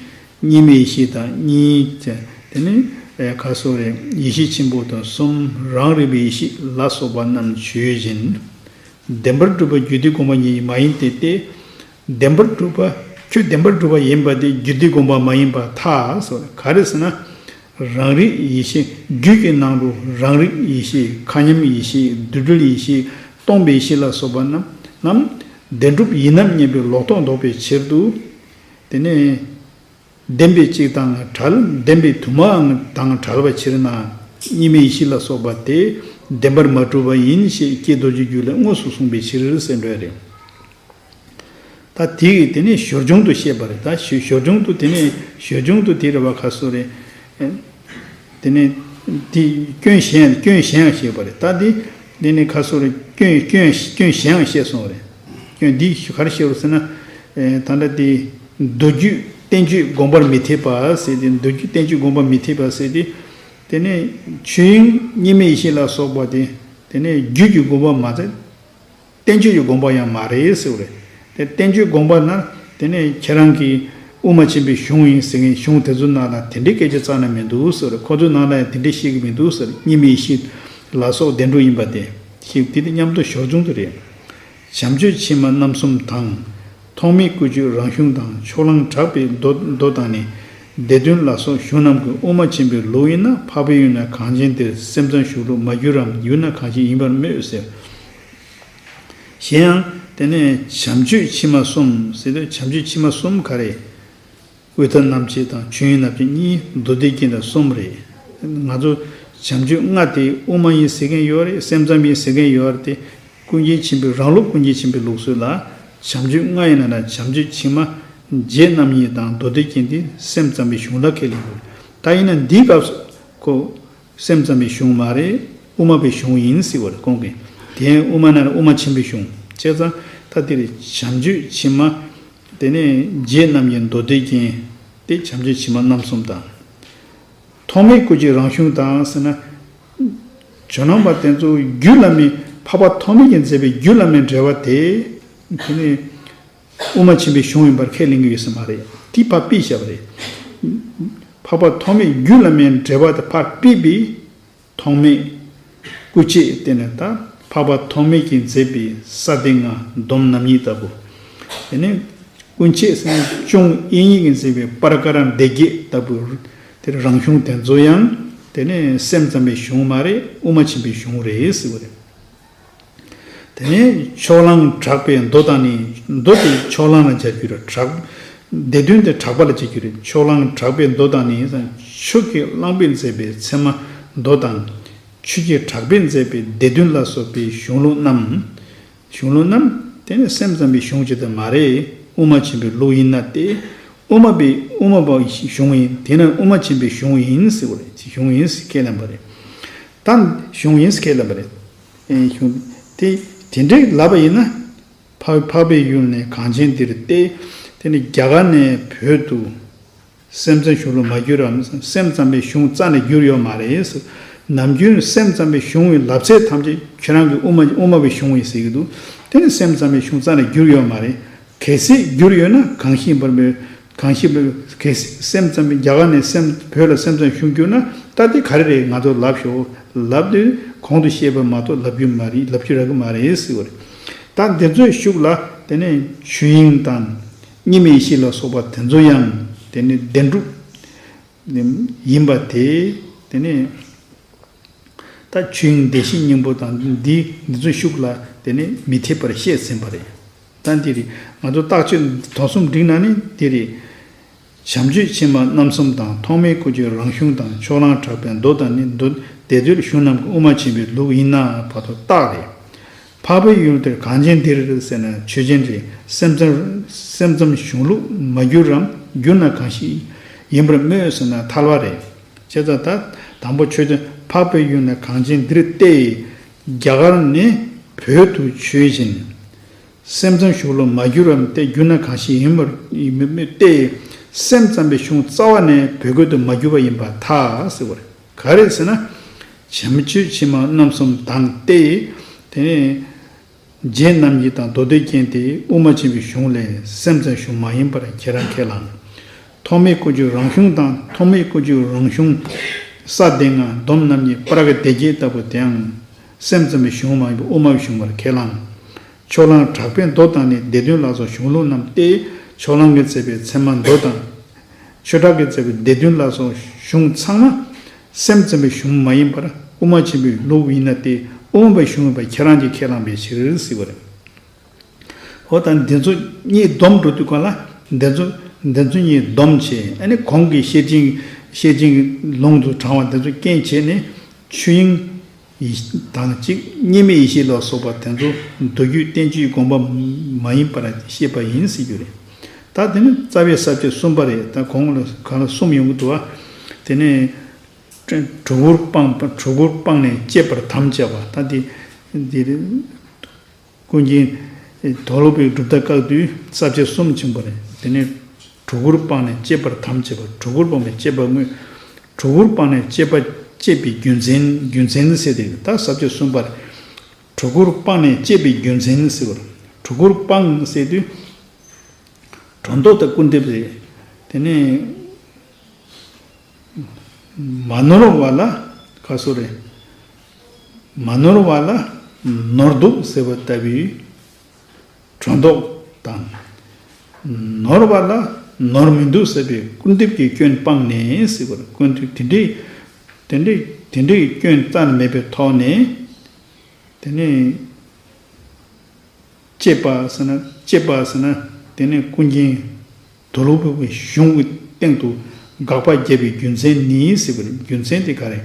གཉིས་མེད་ཡེ་ཤེས་དང་གཉིས་བྱས། དེ་ནས་ཨེ་ག་སོ་རེ་ཡེ་ཤེས་ཆེན་པོ་དང་གསུམ་རང་རིག་པའི་ཡེ་ཤེས་ལ་སོགས་པ་རྣམས་ཆོས་ཅན། བདེན་པར་གྲུབ་པ་རྒྱུད་སྡེའི་དགོངས་པ་ཉིད་མ་ཡིན་ཏེ་སྟེ། བདེན་པར་གྲུབ་པ་ཁྱོད་བདེན་པར་གྲུབ་པ་ཡིན་པ་དེ་རྒྱུད་སྡེའི་དགོངས་པ་མ་ཡིན་པར་ཐལ་ཟེར། ག་རེ་ཟེར་ན། རང་རིག་ཡེ་ཤེས་རྒྱུད་ཀྱི་ནང་དུ་རང་རིག་ཡེ་ཤེས་མཁའ་མཉམ་ཡེ་ཤེས་འདུ་འབྲལ་ཡེ་ཤེས་སྟོང་པའི་ཡེ་ཤེས་ལ་སོགས་པ་རྣམས་རྣམས་བདེན་གྲུབ་ཡིན་ནམ་སྙམ་པའི་ལོག་རྟོག་ལྡོག་པའི་ཕྱིར་དུ། དེ་ནས་བདེན་པའི་གཅིག་དང་བྲལ། བདེན་པའི་དུ་མ་དང་བྲལ་བའི་ཕྱིར་ན་གཉིས་མེད་ཡེ་ཤེས་ལ་སོགས་པ་དེ་བདེན་པར་མ་གྲུབ་པ་ཡིན་ཞེས་ཀྱེ་རྡོ་རྗེ་རྒྱུད་ལས་དངོས་སུ་གསུངས་པའི་ཕྱིར་ཟེར་འགྲོ་ཡ་རེད། ད་དེ་གིས་དེ་ནས་ཞོར་བྱུང་དུ་བཤད་པ་རེད། ད་ཞོ་ཞོར་བྱུང་དུ་དེ་ནས་ཞོར་བྱུང་དུ་དེ་རེད་བ་ག་སོ་རེད། དེ་ནས་དེ་སྐྱོན་གཞན་སྐྱོན་གཞན་ཡང་བཤད་པ་རེད། ད་དེ་དེ་ནས་ག་སོ་རེད། སྐྱོན་སྐྱོན་སྐྱོན་གཞན་ཡང་བཤད་སོང་བ་རེད། སྐྱོན་འདི་ག་རེ་བཤད་པ་ཟེར་ན། ད་ལྟ་དེ་མདོ་རྒྱུད་བསྟན་བཅོས་དགོངས་པར་མི་འཐད་པ་ཟེར་ཏེ་མདོ་རྒྱུད་བསྟན་བཅོས་དགོངས་པར་མི་འཐད་པ་ཟེར་ཏེ། དེ་ནས་ཆོས་དབྱིངས་གཉིས་མེད་ཡེ་ཤེས་ལ་སོགས་པ་དེ་དེ་ནས་རྒྱུད་ཀྱི་དགོངས་པ་མ་ཚད། བསྟན་བཅོས་ཀྱི་དགོངས་པ་ཡང་མ་རེད་ཟེར་བ་རེད། དེ་བསྟན་བཅོས་དགོངས་པ་ན་ དེ་ནས་ཁྱེད་རང་གིས་དབུ་མ་ཆེན་པོའི་གཞུང་ཡིན་ཟེར་མཁན་གཞུང་དེ་ཚོའི་ནང་ལ་དེ་འདྲའི་སྐད་ཆ་རྩ་ནས་མི་འདུག་ཟེར། ཁོ་ཚོའི་ནང་ལ་ཡང་དེ་འདྲའི་བཤད་ཀྱི་མི་འདུག་ཟེར། གཉིས་མེད་ཡེ་ཤེས་ལ་སོགས་བདེན་གྲུབ་ཡིན་པ་དེ་ཞིག་དེ་དེ་མཉམ་དུ་ཞོར་འབྱུང་དུ་རེད། བྱམས་ཆོས་ཕྱི་མ་རྣམ་གསུམ་དང་། ཐོགས་མེད་སྐུ་མཆོད་རང་གཞུང་དང་། ཕྱོགས་གླང་གྲགས་པའི་མདོ་མདོ་དང་ནི། སྡེ་བདུན་ལ་སོགས་གཞུང་རྣམས་ཀྱི། དབུ་མ་ཆེན་པོའི་ལུགས་ཡིན་ན། འཕགས་པའི་ཡུལ་ན་གངས་ཅན་འདིར། སེམས་ཙམ་གཞུང་ལུགས་མ་བསྒྱུར་རམ། བསྒྱུར་ན་གང་ཞིག་ཡིན་པར་སྨོས་ཟེར། གཞན་ཡང་དེ་ནས་བྱམས་ཆོས་ཕྱི་མ་གསུམ་ཟེར་དུས། བྱམས་ཆོས་ཕྱི་མ་གསུམ་ག་རེ། དབུས་མཐའ་རྣམ་འབྱེད་དང་། ཆོས་དབྱིངས་རྣམ་འབྱེད་གཉིས། མདོ་སྡེ་རྒྱན་དང་གསུམ་རེད། ང་ཚོ་བྱམས་ཆོས་ལྔ་དེ་དབུ་མ་ཡིན་ཟེར་མཁན་ཡོད་རེད། སེམས་ཙམ་ཡིན་ཟེར་མཁན་ཡོད་རེད་དེ། ཀུན་མཁྱེན་ཆེན་པོའི་རང་ལུགས། ཀུན་མཁྱེན་ཆེན་པོའི་ལུགས་སྲོལ་ལ་བྱམས་ཆོས་ལྔ་ཡིན་ན་ན། བྱམས་ཆོས་ཕྱི་མ་རྒྱན་རྣམ་གཉིས་དང་མདོ་སྡེ་རྒྱན་དེ་སེམས་ཙམ་པའི་གཞུང་ལ་ཁས་ལེན་དགོས། ད་ཡིན་ན་འདིའི་སྐབས་སུ་ཁོ་སེམས་ཙམ་པའི་གཞུང་མ་རེད། དབུ་མ་པའི་གཞུང་ཡིན་ཟེར་བ་རེད། ཁོང་གིས་དེ་དབུ་མ་ན་ན་དབུ་མ་ཆེན་པོའི་གཞུང་བྱས་ཙང་། ད་དེ་རེད། བྱམས་ཆོས་ཕྱི་མ། དེ་ནས་རྒྱན་རྣམ་གཉིས། མདོ་སྡེ་རྒྱན་དེ་བྱམས་ཆོས་ཕྱི་མ་རྣམ་གསུམ་དང་། ཐོགས་མེད་སྐུ་མཆོད་རང་གཞུང་དང་ཟེར་ན། ཇོ་ནང་པ་དེ་ཚོ་རྒྱུད་བླ་མའི་འཕགས་པ་ཐོགས་མེད་ཀྱིས་མཛད་པའི་རྒྱུད་བླ་མའི་འགྲེལ་པ་དེ། དེ་ནི་དབུ་མ་ཆེན་པོའི་གཞུང་ཡིན་པར་ཁས་ལེན་གྱི་ཡོད་ས་མ་རེད། དེ་ཕར་ཕུད་བཞག་པ་རེད། འཕགས་པ་ཐོགས་མེད་རྒྱུད་བླ་མའི་འགྲེལ་པ་དེ་ཕར་ཕུད་པའི། ཐོགས་མེད་སྐུ་མཆོད་དེ་ནི་ད་འཕགས་པ་ཐོགས་མེད་ཀྱིས་མཛད་པའི་ས་སྡེ་ལྔ། སྡོམ་རྣམ་གཉིས་ལྟ་བུ། དེ་ནས་སྐུ་མཆོད་ཟེར་ན་གཅུང་དབྱིག་གཉེན་གྱིས་མཛད་པའི་པར་ཀ་ར་སྡེ་བརྒྱད་ལྟ་བུ། དེར་རང་གཞུང་དེ་ཚོ་ཡང་དེ་ནས་སེམས་ཙམ་པའི་གཞུང་མ་རེད། དབུ་མ་ཆེན་པོའི་གཞུང་རེད་ཟེར་བ་རེད། དེ་ནས་ཕྱོགས་གླང་གྲགས་པའི་མདོ་དང་ནི། མདོ་དེ་ཕྱོགས་གླང་ལ་སྦྱར་རྒྱུ་རེད། གྲགས། སྡེ་བདུན་དེ་གྲགས་པ་ལ་སྦྱར་རྒྱུ་རེད། ཕྱོགས་གླང་གྲགས་པའི་མདོ་དང་ནི། ཆོས་ཀྱི་གླང་པོས་མཛད་པའི་ཚད་མ་མདོ་དང་། ཆོས་ཀྱི་གྲགས་པས་མཛད་པའི་སྡེ་བདུན་ལ་སོགས་པའི་གཞུང་ལུགས་རྣམས། གཞུང་ལུགས་རྣམས་དེ་ནི་སེམས་ཙམ་པའི་གཞུང་ཅིག་ཏུ་མ་རེད། དབུ་མ་ཆེན་པོའི་ལུགས་ཡིན་ན་སྟེ། དབུ་མ་པའི་དབུ་མ་པའི་གཞུང་ཡིན། དེས་ན་དབུ་མ་ཆེན་པོའི་གཞུང་ཡིན་ཟེར་བ་རེད། གཞུང་ཡིན་ཟེར་ཁས་ལེན་པ་རེད། ད་གཞུང་ཡིན་ཟེར་ཁས་ལེན་པ་རེད། ཨེ་གཞུང་དེ་དེ་འདྲའི་ལབ་པ་ཡིན་ན། འཕགས་འཕགས་པའི་ཡུལ་ནས་གངས་ཅན་འདིར་སྟེ། དེ་ནི་རྒྱ་གར་ནས་བོད་དུ། སེམས་ཙམ་གཞུང་ལུགས་མ་བསྒྱུར་རམ། སེམས་ཙམ་པའི་གཞུང་རྩ་ནས་བསྒྱུར་ཡོད་མ་རེད། ནམ་རྒྱུན་སེམས་ཙམ་པའི་གཞུང་གི་ལབ་ཚད་ཐམས་ཅད་ཁྱེད་རང་གིས་དབུ་མ་དབུ་མ་པའི་གཞུང་ཡིན་ཟེར་གྱི་འདུག་དེ་ནི་སེམས་ཙམ་པའི་གཞུང་རྩ་ནས་བསྒྱུར་ཡོད་མ་རེད། གལ་སྲིད་བསྒྱུར་ཡོད་ན་གང་ཞིག་ཡིན་པར་སྨོས། གང་ཞིག་སྨོས། གལ་སྲིད་སེམས་ཙམ་པའི་རྒྱ་གར་ནས་སེམས་བོད་ལ་སེམས་ཙམ་གཞུང་བསྒྱུར་ན། ད་དེ་ག་རེ་རེད། ང་ཚོ་ལབ་ཤོག་ལབ་དུས་གོང་དུ་བཤད་པ་མ་གཏོགས་ལབ་རྒྱུ་མ་རེད། ལབ་རྒྱུ་རག་གི་མ་རེད་ཟེར་བ་རེད། ད་འདི་ཚོའི་ཤུགས་ལ་དེ་ནས་ཆོས་དབྱིངས་དང་གཉིས་མེད་ཡེ་ཤེས་ལ་སོགས་པ་དེ་ཚོ་ཡང་དེ་ནི་བདེན་གྲུབ་ཡིན་པ་དེ། དེ་ནས་ད་ཆོས་དབྱིངས་བདེ་གཤེགས་སྙིང་པོ་དང་འདི་འདི་ཚོའི་ཤུགས་ལ་དེ་ནི་མི་འཐད་པར་བཤད་ཟིན་པ་རེད། ད་འདི་རེད། ང་ཚོ་རྟགས་ཆོས་དོན་གསུམ་བསྒྲིགས་ན་ནི་འདི་རེད། བྱམས་ཆོས་ཕྱི་མ་རྣམ་གསུམ་དང་། ཐོགས་མེད་སྐུ་མཆོད་རང་གཞུང་དང་། ཕྱོགས་གླང་གྲགས་པའི་མདོ་དང་ནི། མདོ་སྡེ་བདུན་གཞུང་རྣམས་ཀྱི། དབུ་མ་ཆེན་པོའི་ལུགས་ཡིན་ན་བར་དུ་རྟགས་རེད། འཕགས་པའི་ཡུལ་དེར་གངས་ཅན་འདིར་ཟེར་ན་ཆོས་ཅན་རེད། སེམས་ཙམ་སེམས་ཙམ་གཞུང་ལུགས་མ་བསྒྱུར་རམ། བསྒྱུར་ན་གང་ཞིག་ཡིན་པར་སྨོས་ཟེར་ན་ཐལ་བ་རེད། བྱས་ཙང་ད་དང་པོ་ཆོས་ཅན། འཕགས་པའི་ཡུལ་ནི་གངས་ཅན་འདིར་སྟེ། རྒྱ་གར་ནས་བོད་དུ་ཆོས་ཅན། སེམས་ཙམ་གཞུང་ལུགས་མ་བསྒྱུར་བར་སྟེ། བསྒྱུར་ན་གང་ཞིག་ཡིན་པར་ཡིན་མིན་སྟེ། སེམས་ཙམ་པའི་གཞུང་རྩ་བ་ནས་བོད་སྐད་དུ་མ་བསྒྱུར་བ་ཡིན་པར་ཐལ་ཟེར་བ་རེད། ག་རེ་ཟེར་ན། བྱམས་ཆོས་ཕྱི་མ་རྣམ་གསུམ་དང་སྟེ། དེ་ནས་རྒྱན་རྣམ་བཞི་དང་མདོ་སྡེ་རྒྱན་ཏེ། དབུ་མ་ཆེན་པོའི་གཞུང་ལས་སེམས་ཙམ་གཞུང་མ་ཡིན་པར་ཁྱེད་རང་ཁས་བླངས། ཐོགས་མེད་སྐུ་མཆོད་རང་གཞུང་དང་། ཐོགས་མེད་སྐུ་མཆོད་རང་གཞུང་ས་སྡེ་ལྔ། སྡོམ་རྣམ་གཉིས། པར་ཀ་སྡེ་བརྒྱད་ལྟ་བུ་དེའང་སེམས་ཙམ་པའི་གཞུང་མ་ཡིན་པར་དབུ་མ་པའི་གཞུང་པར་ཁས་བླངས། ཕྱོགས་གླང་གྲགས་པའི་མདོ་དང་ནི། སྡེ་བདུན་ལ་སོགས་གཞུང་ལུགས་རྣམས་ཏེ། ཕྱོགས་གླང་གིས་མཛད་པའི་ཚད་མ་མདོ་དང་། ཆོས་གྲགས་ཀྱིས་མཛད་པའི་སྡེ་བདུན་ལ་སོགས་གཞུང་ཚང་མ་སེམས་ཙམ་པའི་གཞུང་མ་ཡིན་པར་དབུ་མ་ཆེན་པོའི་ལུགས་ཡིན་ན་སྟེ། དབུ་མ་པའི་གཞུང་ཡིན་པར་ཁྱེད་རང་གིས་ཁས་བླངས་པའི་ཕྱིར་ཟེར་བ་རེད། འོ་ད་འདི་ཚོ་གཉིས་བསྡོམས་འགྲོ་དུས་ག་ལ། འདི་ཚོ་འདི་ཚོ་གཉིས་བསྡོམས་བྱས། ཨ་ནི་གོང་གི་བཤད་བྱའི་བཤད་བྱའི་ལུང་དུ་དྲངས་པ་འདི་ཚོ་རྐྱེན་བྱས་ནས་ཆོས་དབྱིངས་དང་གཅིག་གཉིས་མེད་ཡེ་ཤེས་ལ་སོགས་པ་དེ་ཚོ་མདོ་རྒྱུད་བསྟན་བཅོས་དགོངས་པ་མ་ཡིན་པར་བཤད་པ་ཡིན་ཟེར་རྒྱུ་རེད། ད་དེ་ནི་རྩ་བའི་ས་བཅད་གསུམ་པ་རེད། ད་གོང་ལ་ག་ལ་གསུམ་ཡོང་གི་འདུག་བ། དེ་ནས་གྲུ་གུར་སྤངས་པ། གྲུ་གུར་སྤངས་ནས་བཅད་པར་དམ་བཅའ་བ། ད་དེ་དེ་རེད། ཀུན་མཁྱེན་དོ་ལོ་པའི་གྲུབ་མཐའ་བཀག་དུས་ས་བཅད་གསུམ་བྱུང་བ་རེད། དེ་ནས་གྲུ་གུར་སྤངས་ནས་བཅད་པར་དམ་བཅའ་བ། གྲུ་གུར་སྤངས་པའི་བཅད་པ་དངོས། གྲུ་གུར་སྤངས་ནས་བཅད་པ་བཅད་པའི་རྒྱུ་མཚན། རྒྱུ་མཚན་ཟེར་ཏེ་ད་ས་བཅད་གསུམ་པར། གྲུ་གུར་སྤངས་ནས་བཅད་པའི་རྒྱུ་མཚན་ཟེར་བར། གྲུ་གུར་སྤངས་ཟེར་དུས། སྒྲོ་འདོགས་དང་སྐུར་འདེབས་རེད། དེ་ནས་མ་ནོར་བ་ལ་ག་སོ་རེད། མ་ནོར་བ་ལ་ནོར་འདུག་ཟེར་བ་ལྟ་བུའི་སྒྲོ་འདོགས་དང་། ནོར་བ་ལ་ནོར་མི་འདུག་ཟེར་བའི་སྐུར་འདེབས་ཀྱི་སྐྱོན་སྤངས་ནས་ཟེར་བར་སྐུར་འདེབས་དེ་འདྲའི་དེ་འདྲའི་དེ་འདྲའི་སྐྱོན་རྩ་ནས་མེད་པའི་ཐོག་ནས། དེ་ནས། ཅེས་པ་ཟེར་ན་ཅེས་པ་ཟེར་ན། དེ་ནས་ཀུན་མཁྱེན་དོལ་པོའི་གཞུང་གི་སྟེང་དུ་དགག་པ་བརྒྱབ་པའི་རྒྱུ་མཚན་ནི་ཟེར་བའི་རྒྱུ་མཚན་དེ་ག་རེ།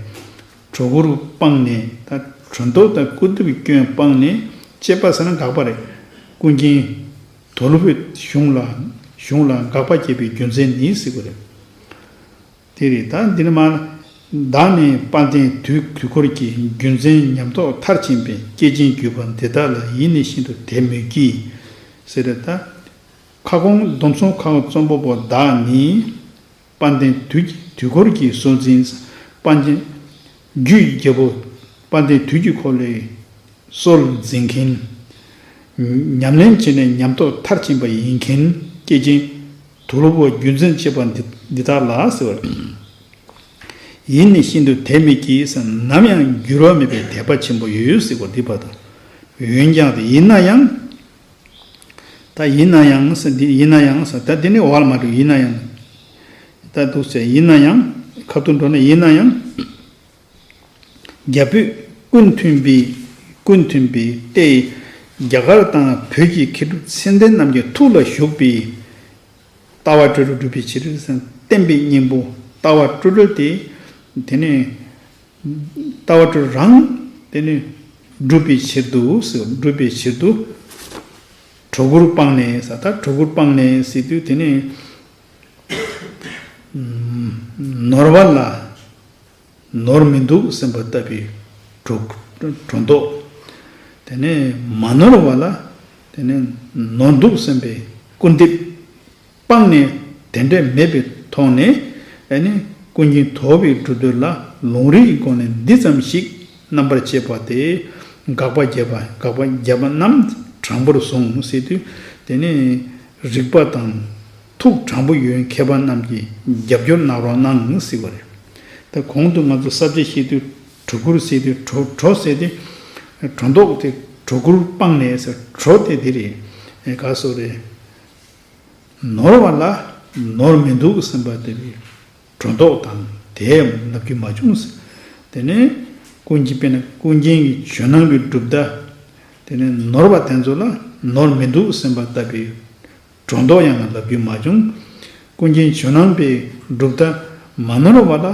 སྒྲོ་སྐུར་སྤངས་ནས་ད་སྒྲོ་འདོགས་དང་སྐུར་འདེབས་ཀྱི་སྐྱོན་སྤངས་ནས། ཅེས་པ་ཟེར་ན་དགག་པ་རེད། ཀུན་མཁྱེན་དོལ་པོའི་གཞུང་ལ་གཞུང་ལ་དགག་པ་བརྒྱབ་པའི་རྒྱུ་མཚན་ནི་ཟེར་བ་རེད། དེ་རེད། ད་འདི་ནི་མ། བདག་ནི་དཔལ་ལྡན་དུས་དུས་འཁོར་གྱི། རྒྱུ་མཚན་ཉམས་རྟོགས་མཐར་ཕྱིན་པའི། སྐྱེས་ཆེན་བརྒྱུད་པ་འདི་དག་ལ། ཡིད་ནི་ཤིན་ཏུ་དད་མོས་ཀྱིས། ཟེར་ད། ཁ་སྐོང་སྡོམ་གསུམ་ཁ་སྐོང་རྩོམ་པ་པོ་བདག་ནི། དཔལ་ལྡན་དུས་ཀྱི་དུས་འཁོར་གྱི་སྲོལ་འཛིན། དཔལ་ལྡན་རྒྱུད་ཀྱི་རྒྱལ་པོ། དཔལ་ལྡན་དུས་ཀྱི་འཁོར་ལོའི་སྲོལ་འཛིན་མཁན། ཉམས་ལེན་བྱས་ནས་ཉམས་རྟོགས་མཐར་ཕྱིན་པ་ཡིན་མཁན། སྐྱེས་ཆེན་དོལ་པོ་རྒྱུ་མཚན་བྱེད་པ་འདི་འདི་དག་ལ་ཟེར་བ། ཡིད་ནི་ཤིན་ཏུ་དད་མོས་ཀྱིས། ནམ་ཡང་འགྱུར་བ་མེད་པའི་དད་པ་ཆེན་པོ་ཡོད་ཟེར་བ་འདི་བར་དུ། འོན་ཀྱང་དེ་ཡིན་ན་ཡང་། ད་ཡིན་ན་ཡང་ཟེར་འདི་ཡིན་ན་ཡང་ཟེར་ད་འདི་ནི་འོག་ལ་མ་འགྲོ། ཡིན་ན་ཡང་། ད་འདུག་ཟེར་ཡིན་ན་ཡང་། ཁ་ཐུག་འགྲོ་ན་ཡིན་ན་ཡང་། རྒྱ་བོད་ཀུན་མཐུན་པའི་ཀུན་མཐུན་པའི་ལྟས། རྒྱ་གར་དང་བོད་ཀྱི་མཁས་གྲུབ་མཚན་ལྡན་རྣམས་ཀྱི་ཐུགས་ལ་ཞུགས་པའི་ལྟ་བ་སྤྲོས་བྲལ་སྒྲུབ་པའི་ཕྱིར་ཟེར། བསྟན་པའི་སྙིང་པོ་ལྟ་བ་སྤྲོས་བྲལ་དེ། དེ་ནས་ལྟ་བ་སྤྲོས་རང་དེ་ནས་སྒྲུབ་པའི་ཕྱིར་དུ་ཟེར། སྒྲུབ་པའི་ཕྱིར་དུ་སྒྲོ་སྐུར་སྤངས་ནས་ཟེར། ད་སྒྲོ་སྐུར་སྤངས་ནས་ཟེར་དུས་དེ་ནས་ནོར་བ་ལ། ནོར་མི་འདུག་སེམས་པ་ལྟ་བུའི་སྒྲོ་སྒྲོ་འདོགས། དེ་ནས་མ་ནོར་བ་ལ། དེ་ནས་ནོར་འདུག་སེམས་པའི་སྐུར་འདེབས་སྤངས་ནས། དེ་འདྲ་མེད་པའི་ཐོག་ནས། ཨ་ནི་ཀུན་མཁྱེན་དོལ་པོའི་སྒྲུབ་འདོད་ལ། ལུང་རིགས་ཀྱི་སྒོ་ནས་འདི་ཙམ་ཞིག་རྣམ་པར་དཔྱད་པ་སྟེ། དགག་པ་བརྒྱབ་པ་དགག་པ་བརྒྱབ་པ་རྣམས་དྲང་པོར་བཟུང་ཟེར་དུས། དེ་ནས་རིགས་པ་དང་ཐུགས་དྲང་པོ་ཡོད་མཁས་པ་རྣམས་ཀྱིས་རྒྱབ་སྐྱོར་གནང་རོགས་གནང་ཟེར་བ་རེད། ད་གོང་དུ་ང་ཚོ་ས་བཅད་བཤད་དུས་སྒྲོ་སྐུར་ཟེར་དུས་སྒྲོ་སྒྲོ་ཟེར་དུས་སྒྲོ་འདོགས་དེ་སྒྲོ་སྐུར་སྤངས་ནས་ཟེར། སྒྲོ་དེ་དེ་རེད། ཨེ་ག་སོ་རེད། ནོར་བ་ལ་ནོར་མི་འདུག་སེམས་པ་དེ་བས་སྒྲོ་འདོགས་དང་དེ་ལབ་རྒྱུ་མ་བྱུང་ཟེར། དེ་ནས་ཀུན་གྱིས་དཔེར་ན་ཀུན་མཁྱེན་གྱི་ཇོ་ནང་གི་གྲུབ་མཐའ། དེ་ནས་ནོར་བ་དེ་ཚོ་ལ་ནོར་མི་འདུག་སེམས་པ་ལྟ་བུའི་སྒྲོ་འདོགས་ཡང་ལབ་རྒྱུ་མ་བྱུང་། ཀུན་མཁྱེན་ཇོ་ནང་པའི་གྲུབ་མཐའ་མ་ནོར་བ་ལ་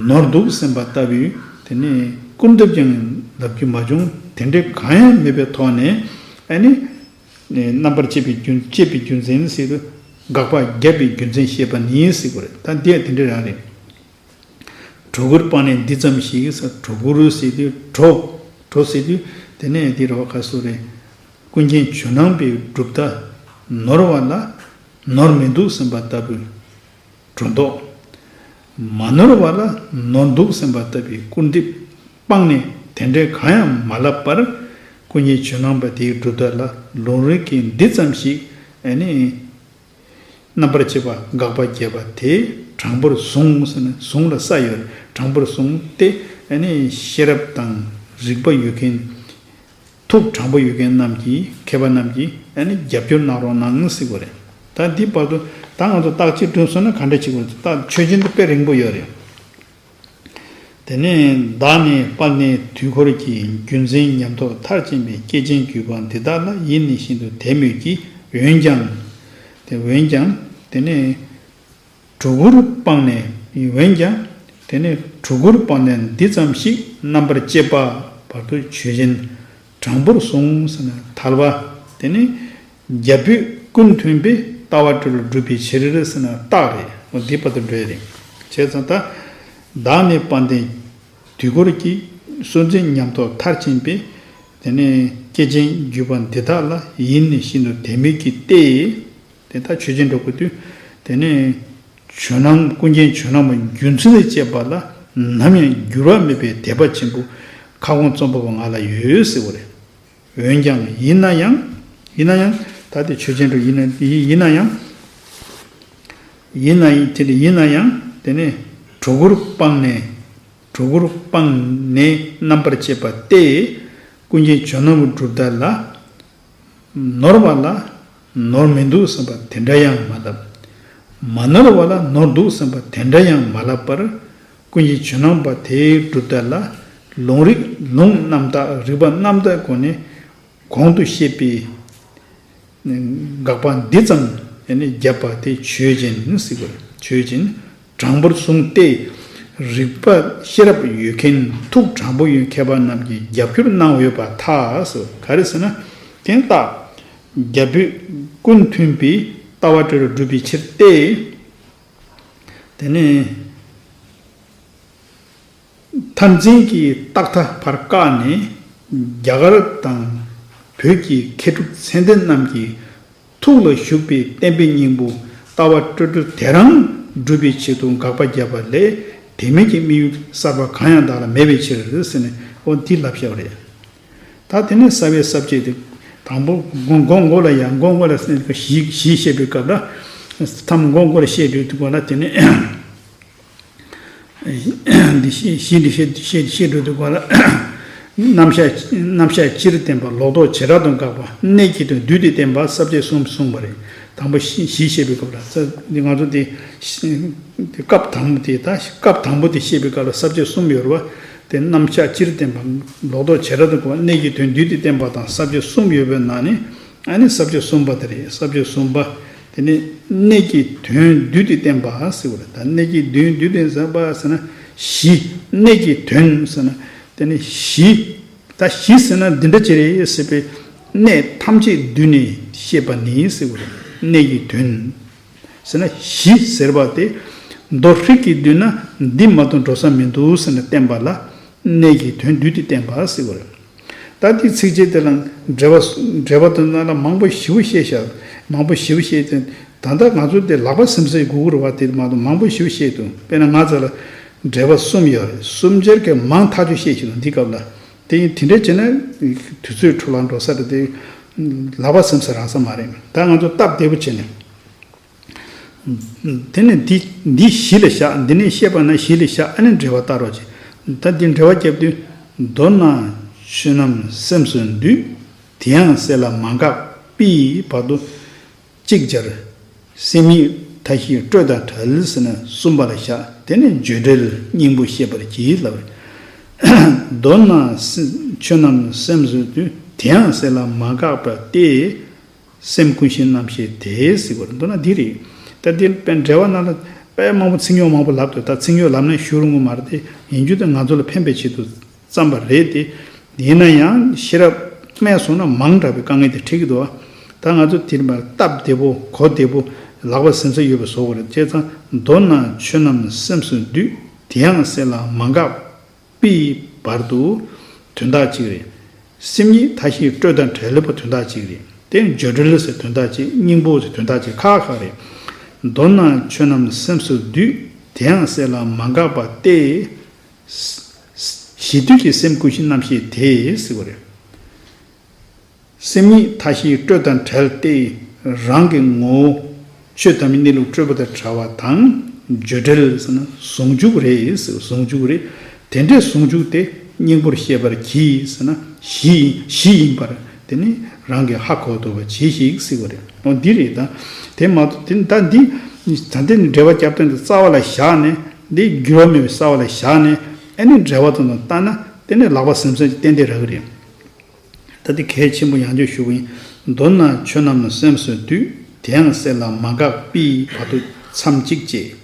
ནོར་འདུག་སེམས་པ་ལྟ་བུའི་དེ་ནས་སྐུར་འདེབས་ཀྱང་ལབ་རྒྱུ་མ་བྱུང་། དེ་འདྲའི་གང་ཡང་མེད་པའི་ཐོག་ནས། ཨ་ནི། རྣམ་པར་དཔྱད་པའི་རྒྱུ་དཔྱད་པའི་རྒྱུ་མཚན་ཟེར་དུས་དགག་པ་བརྒྱབ་པའི་རྒྱུ་མཚན་བཤད་པ་ནི་ཟེར་དགོས་རེད། ད་འདི་ཡང་དེ་འདྲ་རང་རེད། སྒྲོ་སྐུར་སྤངས་ནས་འདི་ཙམ་ཞིག་ཟེར། སྒྲོ་སྐུར་ཟེར་དུས་སྒྲོ་སྒྲོ་ཟེར་དུས་དེ་ནས་འདི་རེད་བ། ག་སོ་རེད། ཀུན་མཁྱེན་ཇོ་ནང་པའི་གྲུབ་མཐའ་ནོར་བ་ལ་ནོར་མི་འདུག་སེམས་པ་ལྟ་བུའི་སྒྲོ་འདོགས། མ་ནོར་བ་ལ་ནོར་འདུག་སེམས་པ་ལྟ་བུའི་སྐུར་འདེབས་སྤངས་ནས་དེ་འདྲའི་གང་ཡང་མ་ལབ་པར། ཀུན་མཁྱེན་ཇོ་ནང་པ་དེའི་གྲུབ་མཐའ་ལ་ལུང་རིགས་ཀྱི་འདི་ཙམ་ཞིག་ཨ་ནི་རྣམ་པར་དཔྱད་པ་དགག་པ་བརྒྱབ་པ་དེ་དྲང་པོར་བཟུང་ཟེར་ན་བཟུང་ལ་ས་ཡོད། དྲང་པོར་བཟུང་སྟེ། ཨ་ནི་ཤེས་རབ་དང་རིག་པ་ཡོད་མཁན། ཐུགས་དྲང་པོ་ཡོད་མཁན་རྣམས་ཀྱིས་མཁས་པ་རྣམས་ཀྱིས་ཨ་ནི་རྒྱབ་སྐྱོར་གནང་རོགས་གནང་ཟེར་དགོས་རེད། ད་འདི་བར་དུ་ད་ང་ཚོ་རྟགས་གཅིག་བསྐྲུན་སོང་ན་ག་འདྲ་བྱེད་དགོས་རེད། ད་ཆོས་ཅན་དེ་དཔེ་རིང་པོ་ཡོད་རེད། དེ་ནས་བདག་ནི་དཔལ་ལྡན་དུས་འཁོར་གྱི། རྒྱུ་མཚན་ཉམས་རྟོགས་མཐར་ཕྱིན་པའི། སྐྱེས་ཆེན་བརྒྱུད་པ་འདི་དག་ལ། ཡིད་ནི་ཤིན་ཏུ་དད་མོས་ཀྱིས། འོན་ཀྱང་། དེ་འོན་ཀྱང་། དེ་ནས། སྒྲོ་སྐུར་སྤངས་ནས། འོན་ཀྱང་། དེ་ནས་སྒྲོ་སྐུར་སྤངས་ནས་འདི་ཙམ་ཞིག་རྣམ་པར་དཔྱད་པ་བར་དུ་ཆོས་ཅན། དྲང་པོར་བཟུང་ཟེར་ན་ཐལ་བ། དེ་ནི་རྒྱ་བོད་ཀུན་མཐུན་པའི་ལྟ་བ་སྤྲོས་བྲལ་སྒྲུབ་པའི་ཕྱིར་ཟེར་ན་རྟགས་རེད། འོ་འདི་བར་དུ་འགྲོ་ཡ་རེད། བྱས་ཙང་ད། བདག་ནི་དཔལ་ལྡན་དུས་འཁོར་གྱི། སྲོལ་འཛིན་ཉམས་རྟོགས་མཐར་ཕྱིན་པའི། དེ་ནས་སྐྱེས་ཆེན་བརྒྱུད་པ་འདི་དག་ལ། ཡིད་ནི་ཤིན་ཏུ་དད་མོས་ཀྱིས་ཏེ། དེ་ལྟར་ཆོས་ཅན་འགྲོ་དགོས་དུས། དེ་ནས་ཇོ་ནང་ཀུན་མཁྱེན་ཇོ་ནང་པ་རྒྱུ་མཚན་ལ་དཔྱད་པ་ལ་ནམ་ཡང་འགྱུར་བ་མེད་པའི་དད་པ་ཆེན་པོ་ཁ་སྐོང་རྩོམ་པ་པོ་ང་ལ་ཡོད་ཟེར་བ་རེད། འོན་ཀྱང་ཡིན་ན་ཡང་། ཡིན་ན་ཡང་། ད་དེ་ཆོས་ཅན་འགྲོ་ཡིན་ན་ཡིན་ན་ཡང་། ཡིན་ན་ཡིན་དེ་ཡིན་ན་ཡང་དེ་ནི་གྲོལ་གུར་སྤངས་ནས་གྲོལ་གུར་སྤངས་ནས་རྣམ་པར་དཔྱད་པ་སྟེ། ཀུན་མཁྱེན་ཇོ་ནང་བུ་གྲུབ་མཐའ་ལ། ནོར་བ་ལ་ནོར་མི་འདུག་བསམ་པ་དེ་འདྲ་ཡང་མ་ལབ། མ་ནོར་བ་ལ་ནོར་འདུག་བསམ་པ་དེ་འདྲ་ཡང་མ་ལབ་པར། ཀུན་མཁྱེན་ཇོ་ནང་པ་དེའི་གྲུབ་མཐའ་ལ། ལུང་རིགས་ལུང་རྣམ་དག་རིགས་པ་རྣམ་དག་སྒོ་ནས་གོང་དུ་བཤད་པའི་དགག་པ་འདི་ཙམ་བརྒྱབ་པ་དེ་ཆོས་ཅན་ཟེར་དགོས། ཆོས་ཅན། དྲང་པོར་གསུངས་ཏེ། རིག་པ་ཤེས་རབ་ཡོད་མཁན་ཐུགས་དྲང་པོ་ཡོད་མཁས་པ་རྣམས་ཀྱིས་རྒྱབ་སྐྱོར་གནང་ཡོད་པར་ཐལ། ག་རེ་ཟེར་ན། དེ་ལྟ། རྒྱ་བོད་ཀུན་མཐུན་པའི་ལྟ་བ་སྤྲོས་བྲལ་སྒྲུབ་པའི་ཕྱིར་ཏེ། དེ་ནས་མཐར་འཛིན་གྱི་རྟག་མཐའ་ཕར་བཀག་ནས། རྒྱ་གར་དང་བོད་ཀྱི་མཁས་གྲུབ་མཚན་ལྡན་རྣམས་ཀྱི་ཐུགས་ལ་ཞུགས་པའི་བསྟན་པའི་སྙིང་པོ་ལྟ་བ་སྤྲོས་བྲལ་དེ་རང་སྒྲུབ་པའི་ཆེད་དུ་དགག་པ་བརྒྱབ་པ་ལས། དེ་མིན་གྱི་དམིགས་ཡུལ་གསར་པ་གང་ཡང་བདག་ལ་མེད་པའི་ཕྱིར་ཟེར་ནས་འོ་འདི་ལབ་བཞག་པ་རེད། ད་དེ་ནས་རྩ་བའི་ས་བཅད་དེ། དང་པོ་མགོ་མགོ་མགོ་ལ་ཡང་མགོ་མགོ་ལ་གཞི་གཞི་བཤད་པའི་སྐབས་ལ། ཐམ་མགོ་མགོ་ལ་བཤད་དུས་དུས་གོ་ལ་དེ་ནས། འདི་ཤེས་ཤེས་འདི་ཤེས་འདི་ཤེས་འདི་ཤེས་འགྲོ་དུས་གོ་ལ། རྣམ་གཞག་རྣམ་གཞག་སྤྱིར་བསྟན་པ་ལོག་རྟོག་བྱེ་བྲག་ཏུ་དགག་པ་གནད་ཀྱི་དོན་བསྡུས་ཏེ་བསྟན་པ་ས་བཅད་གསུམ་གསུངས་པ་རེད། དང་པོ་གཞི་གཞི་བཤད་པའི་སྐབས་ལ་ས་འདི་ང་ཚོ་འདི་སྐབས་དང་པོ་དེ་ད་སྐབས་དང་པོ་དེ་བཤད་པའི་སྐབས་ལ་ས་བཅད་གསུམ་ཡོད་རེད་བ། དེ་རྣམ་གཞག་སྤྱིར་བསྟན་པ་ལོག་རྟོག་བྱེ་བྲག་ཏུ་དགག་པ་གནད་ཀྱི་དོན་བསྡུས་ཏེ་བསྟན་པ་དང་ས་བཅད་གསུམ་ཡོད་པའི་ནང་ནས། ཨ་ནི་ས་བཅད་གསུམ་པ་དེ་རེད། ས་བཅད་གསུམ་པ། དེ་ནི་གནད་ཀྱི་དོན་བསྡུས་ཏེ་བསྟན་པ་ཟེར་བ་རེད། ད་གནད་ཀྱི་དོན་བསྡུས་ཏེ་ཟེར་བ་ཟེར་ན་གཞི། གནད་ཀྱི་དོན་ཟེར་ན་དེ་ནི་གཞི། ད་གཞི་ཟེར་ན་འདི་འདྲ་ཅིག་རེད་ཟེར་བའི་གནད་ཐམས་ཅད་བསྡུས་ནས་བཤད་པ་ནི་ཟེར་བ་རེད། གནད་ཀྱི་དོན་ཟེར་ན་གཞི་ཟེར་བ་དེ་མདོ་ཧྲིལ་གྱིས་བསྡུས་ན་འདི་མ་གཏོགས་འགྲོ་ས་མི་འདུག་ཟེར་ནས་བསྟན་པ་ལ་གནད་ཀྱི་དོན་བསྡུས་ཏེ་བསྟན་པ་ཟེར་བ་རེད། ད་འདི་ཚིགས་བཅད་དེ་ལ་འགྲེལ་པ་འགྲེལ་པ་དེ་ནང་ལ་མང་པོ་ཞེ་པོ་བཤད་ཤག་མང་པོ་ཞེ་པོ་བཤད་དེ། ད་ལྟ་ང་ཚོ་དེ་ལག་པ་ཟིན་ས་ཡི་སྒུག་རུ་བ་དེ་མ་གཏོགས་མང་པོ་ཞེ་པོ་བཤད་འདུག་དཔེར་ན་ང་ཚོ་ལ་འགྲེལ་པ་གསུམ་ཡོད་རེད། གསུམ་ཆར་གྱི་མང་ཐག་ཆོད་བཤད་ཤེས་འདུག་འདི་སྐབས་ལ། དེ་ཡིན་དེ་འདྲ་བྱས་ན་དུས་ཚོད་འཕྲོ་བརླག་འགྲོ་ས་རེད་དེ། ལག་པ་ཟིན་ས་རག་ས་མ་རེད། ད་ང་ཚོ་སྟབས་བདེ་པོ་བྱས་ནས། དེ་ནས་འདི་འདི་གཞི་ལ་བཞག་འདི་ནས་བཤད་པ་ན་གཞི་ལ་བཞག་ཨ་ནི་འགྲེལ་པ་ལྟ་རོགས་བྱེད། ད་འདི་འགྲེལ་པ་རྒྱབ་དུས། མདོར་ན་ཆོས་རྣམས་སེམས་སུ་འདུས། དེ་ཡང་གསལ་ལ་མ་འགགས་པའི་བར་དུ་གཅིག་སྦྱར། སེམས་ཉིད་མཐའ་བཞིའི་སྤྲོས་དང་བྲལ་ཟེར་ན་གསུམ་པ་ལ་བཞག་དེ་ནས་བརྗོད་བྲལ་སྙིང་པོ་བཤད་པར་གྱིས་ལབ། མདོར་ན་སེ་ཆོས་རྣམས་སེམས་སུ་འདུས། དེ་ཡང་གསལ་ལ་མ་འགགས་པ་སྟེ། སེམས་ཀུན་གཞི་རྣམ་ཤེས་དེ་ཟེར་བ་རེད། མདོར་ན་འདི་རེད། ད་འདི་དཔེ་འགྲེལ་པ་ནང་ལ་དཔེ་མང་པོ་ཚིག་ཉོག་མང་པོ་ལབ་འདུག་ད་ཚིག་ཉོག་ལབ་ན་ཤོར་འོང་གི་མ་རེད་དེ། ཡིན་རྒྱུ་དེ་ང་ཚོ་ལ་ཕན་པའི་ཆེད་དུ་བརྩམས་པ་རེད་དེ། ཡིན་ན་ཡང་ཤེས་རབ་སྨྲས་སོང་ན་མང་དྲགས་པའི་དཀའ་ངལ་དེ་འཕྲད་ཀྱི་འདུག་ད་ང་ཚོ་དེར་མ་སྟབས་བདེ་པོ་གོ་བདེ་པོ་ལག་པ་ཟིན་ས་ཡོད་པའི་བཟོ་བ་རེད། བྱས་ཙང་མདོར་ན་ཆོས་རྣམས་སེམས་སུ་འདུས། དེ་ཡང་གསལ་ལ་མ་འགགས་པའི་བར་དུ་དོན་དག་གཅིག་རེད། སེམས་ཉིད་མཐའ་བཞིའི་སྤྲོས་དང་བྲལ་བ་དོན་དག་གཅིག་རེད། དེ་བརྗོད་བྲལ་ཟེར་དོན་དག་གཅིག་སྙིང་པོ་ཟེར་དོན་དག་གཅིག་ཁག་ཁག་རེད། མདོར་ན་ཆོས་རྣམས་སེམས་སུ་འདུས། དེ་ཡང་གསལ་ལ་མ་འགགས་པ་སྟེ། གཞི་དུས་ཀྱི་སེམས་ཀུན་གཞི་རྣམ་ཤེས་དེ་ཟེར་བ་རེད། སེམས་ཉིད་མཐའ་བཞིའི་སྤྲོས་དང་བྲལ་ཏེ། རང་གི་ངོ་བོ་ཆོས་དམ་པའི་གནས་ལུགས་སྤྲོས་པ་དང་བྲལ་བ་དང་། བརྗོད་བྲལ་ཟེར་ན་ཟུང་འཇུག་རེད་ཟེར། ཟུང་འཇུག་རེད། དེ་འདྲའི་ཟུང་འཇུག་དེ་སྙིང་པོར་བཤད་པར་གྱིས་ཟེར་ན་གཞི་ཡིན་གཞི་ཡིན་པར་དེ་ནི་རང་གིས་ཧ་གོ་ཐུབ་པ་གྱིས་ཤིག་ཟེར་བ་རེད། འོ་འདི་རེད་ད། དེ་མ་གཏོགས་དེ་ད་འདི་ད་ལྟའི་འགྲེལ་པ་རྒྱབ་སྟངས་དེ་རྩ་བ་ལ་བཞག་ནས་འདི་འགྱུར་བ་མེད་པའི་རྩ་བ་ལ་བཞག་ནས་ཨ་ནི་འགྲེལ་པ་དང་བལྟས་ན་དེ་ནི་ལག་པ་ཟིན་ས་ཏན་ཏན་རག་གི་རེད། ད་འདི་གལ་ཆེན་པོ་ཡང་བསྐྱར་ཞུ་གི་ཡིན། མདོར་ན་ཆོས་རྣམས་སེམས་སུ་འདུས། དེ་ཡང་གསལ་ལ་མ་འགགས་པའི་བར་དུ་མཚམས་གཅིག་བཅད།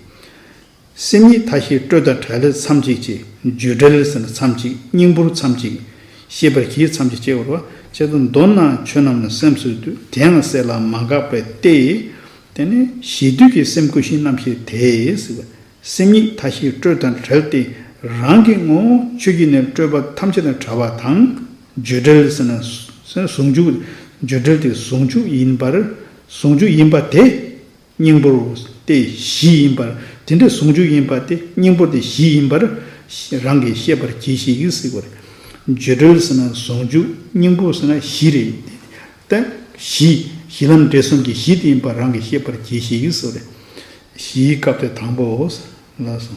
སེམས་ཉིད་མཐའ་བཞིའི་སྤྲོས་དང་བྲལ་མཚམས་གཅིག་བཅད། བརྗོད་བྲལ་ཟེར་ན་མཚམས་གཅིག་སྙིང་པོར་མཚམས་གཅིག་བཤད་པར་གྱིས་མཚམས་གཅིག་བཅད་པ་རེད་བ། བྱས་ཙང་མདོར་ན་ཆོས་རྣམས་སེམས་སུ་འདུས། དེ་ཡང་གསལ་ལ་མ་འགགས་པ་སྟེ། དེ་ནི་གཞི་དུས་ཀྱི་སེམས་ཀུན་གཞི་རྣམ་ཤེས་དེ་ཟེར་བ། སེམས་ཉིད་མཐའ་བཞིའི་སྤྲོས་དང་བྲལ་ཏེ། རང་གི་ངོ་བོ་ཆོས་ཀྱི་གནས་སྤྲོས་པ་ཐམས་ཅད་དང་བྲལ་བ་དང་། བརྗོད་བྲལ་ཟེར་ན་ཟུང་འཇུག་བརྗོད་བྲལ་དེ་ཟུང་འཇུག་ཡིན་པར། ཟུང་འཇུག་ཡིན་པ་དེ་སྙིང་པོ་སྟེ་གཞི་ཡིན་པར། དེ་འདྲའི་ཟུང་འཇུག་ཡིན་པ་དེ་སྙིང་པོ་དེ་གཞི་ཡིན་པར་རང་གིས་ཤེས་པར་གྱིས་ཤིག་ཟེར་བ་རེད། བརྗོད་བྲལ་ཟེར་ན་ཟུང་འཇུག་སྙིང་པོ་ཟེར་ན་གཞི་རེད། ད་གཞི་གཞི་ལམ་འབྲས་གསུམ་གྱི་གཞི་དེ་ཡིན་པར་རང་གིས་ཤེས་པར་གྱིས་ཤིག་ཟེར་བ་རེད། བཞིའི་སྐབས་དེ་དང་པོའོ། ལགས་སོ།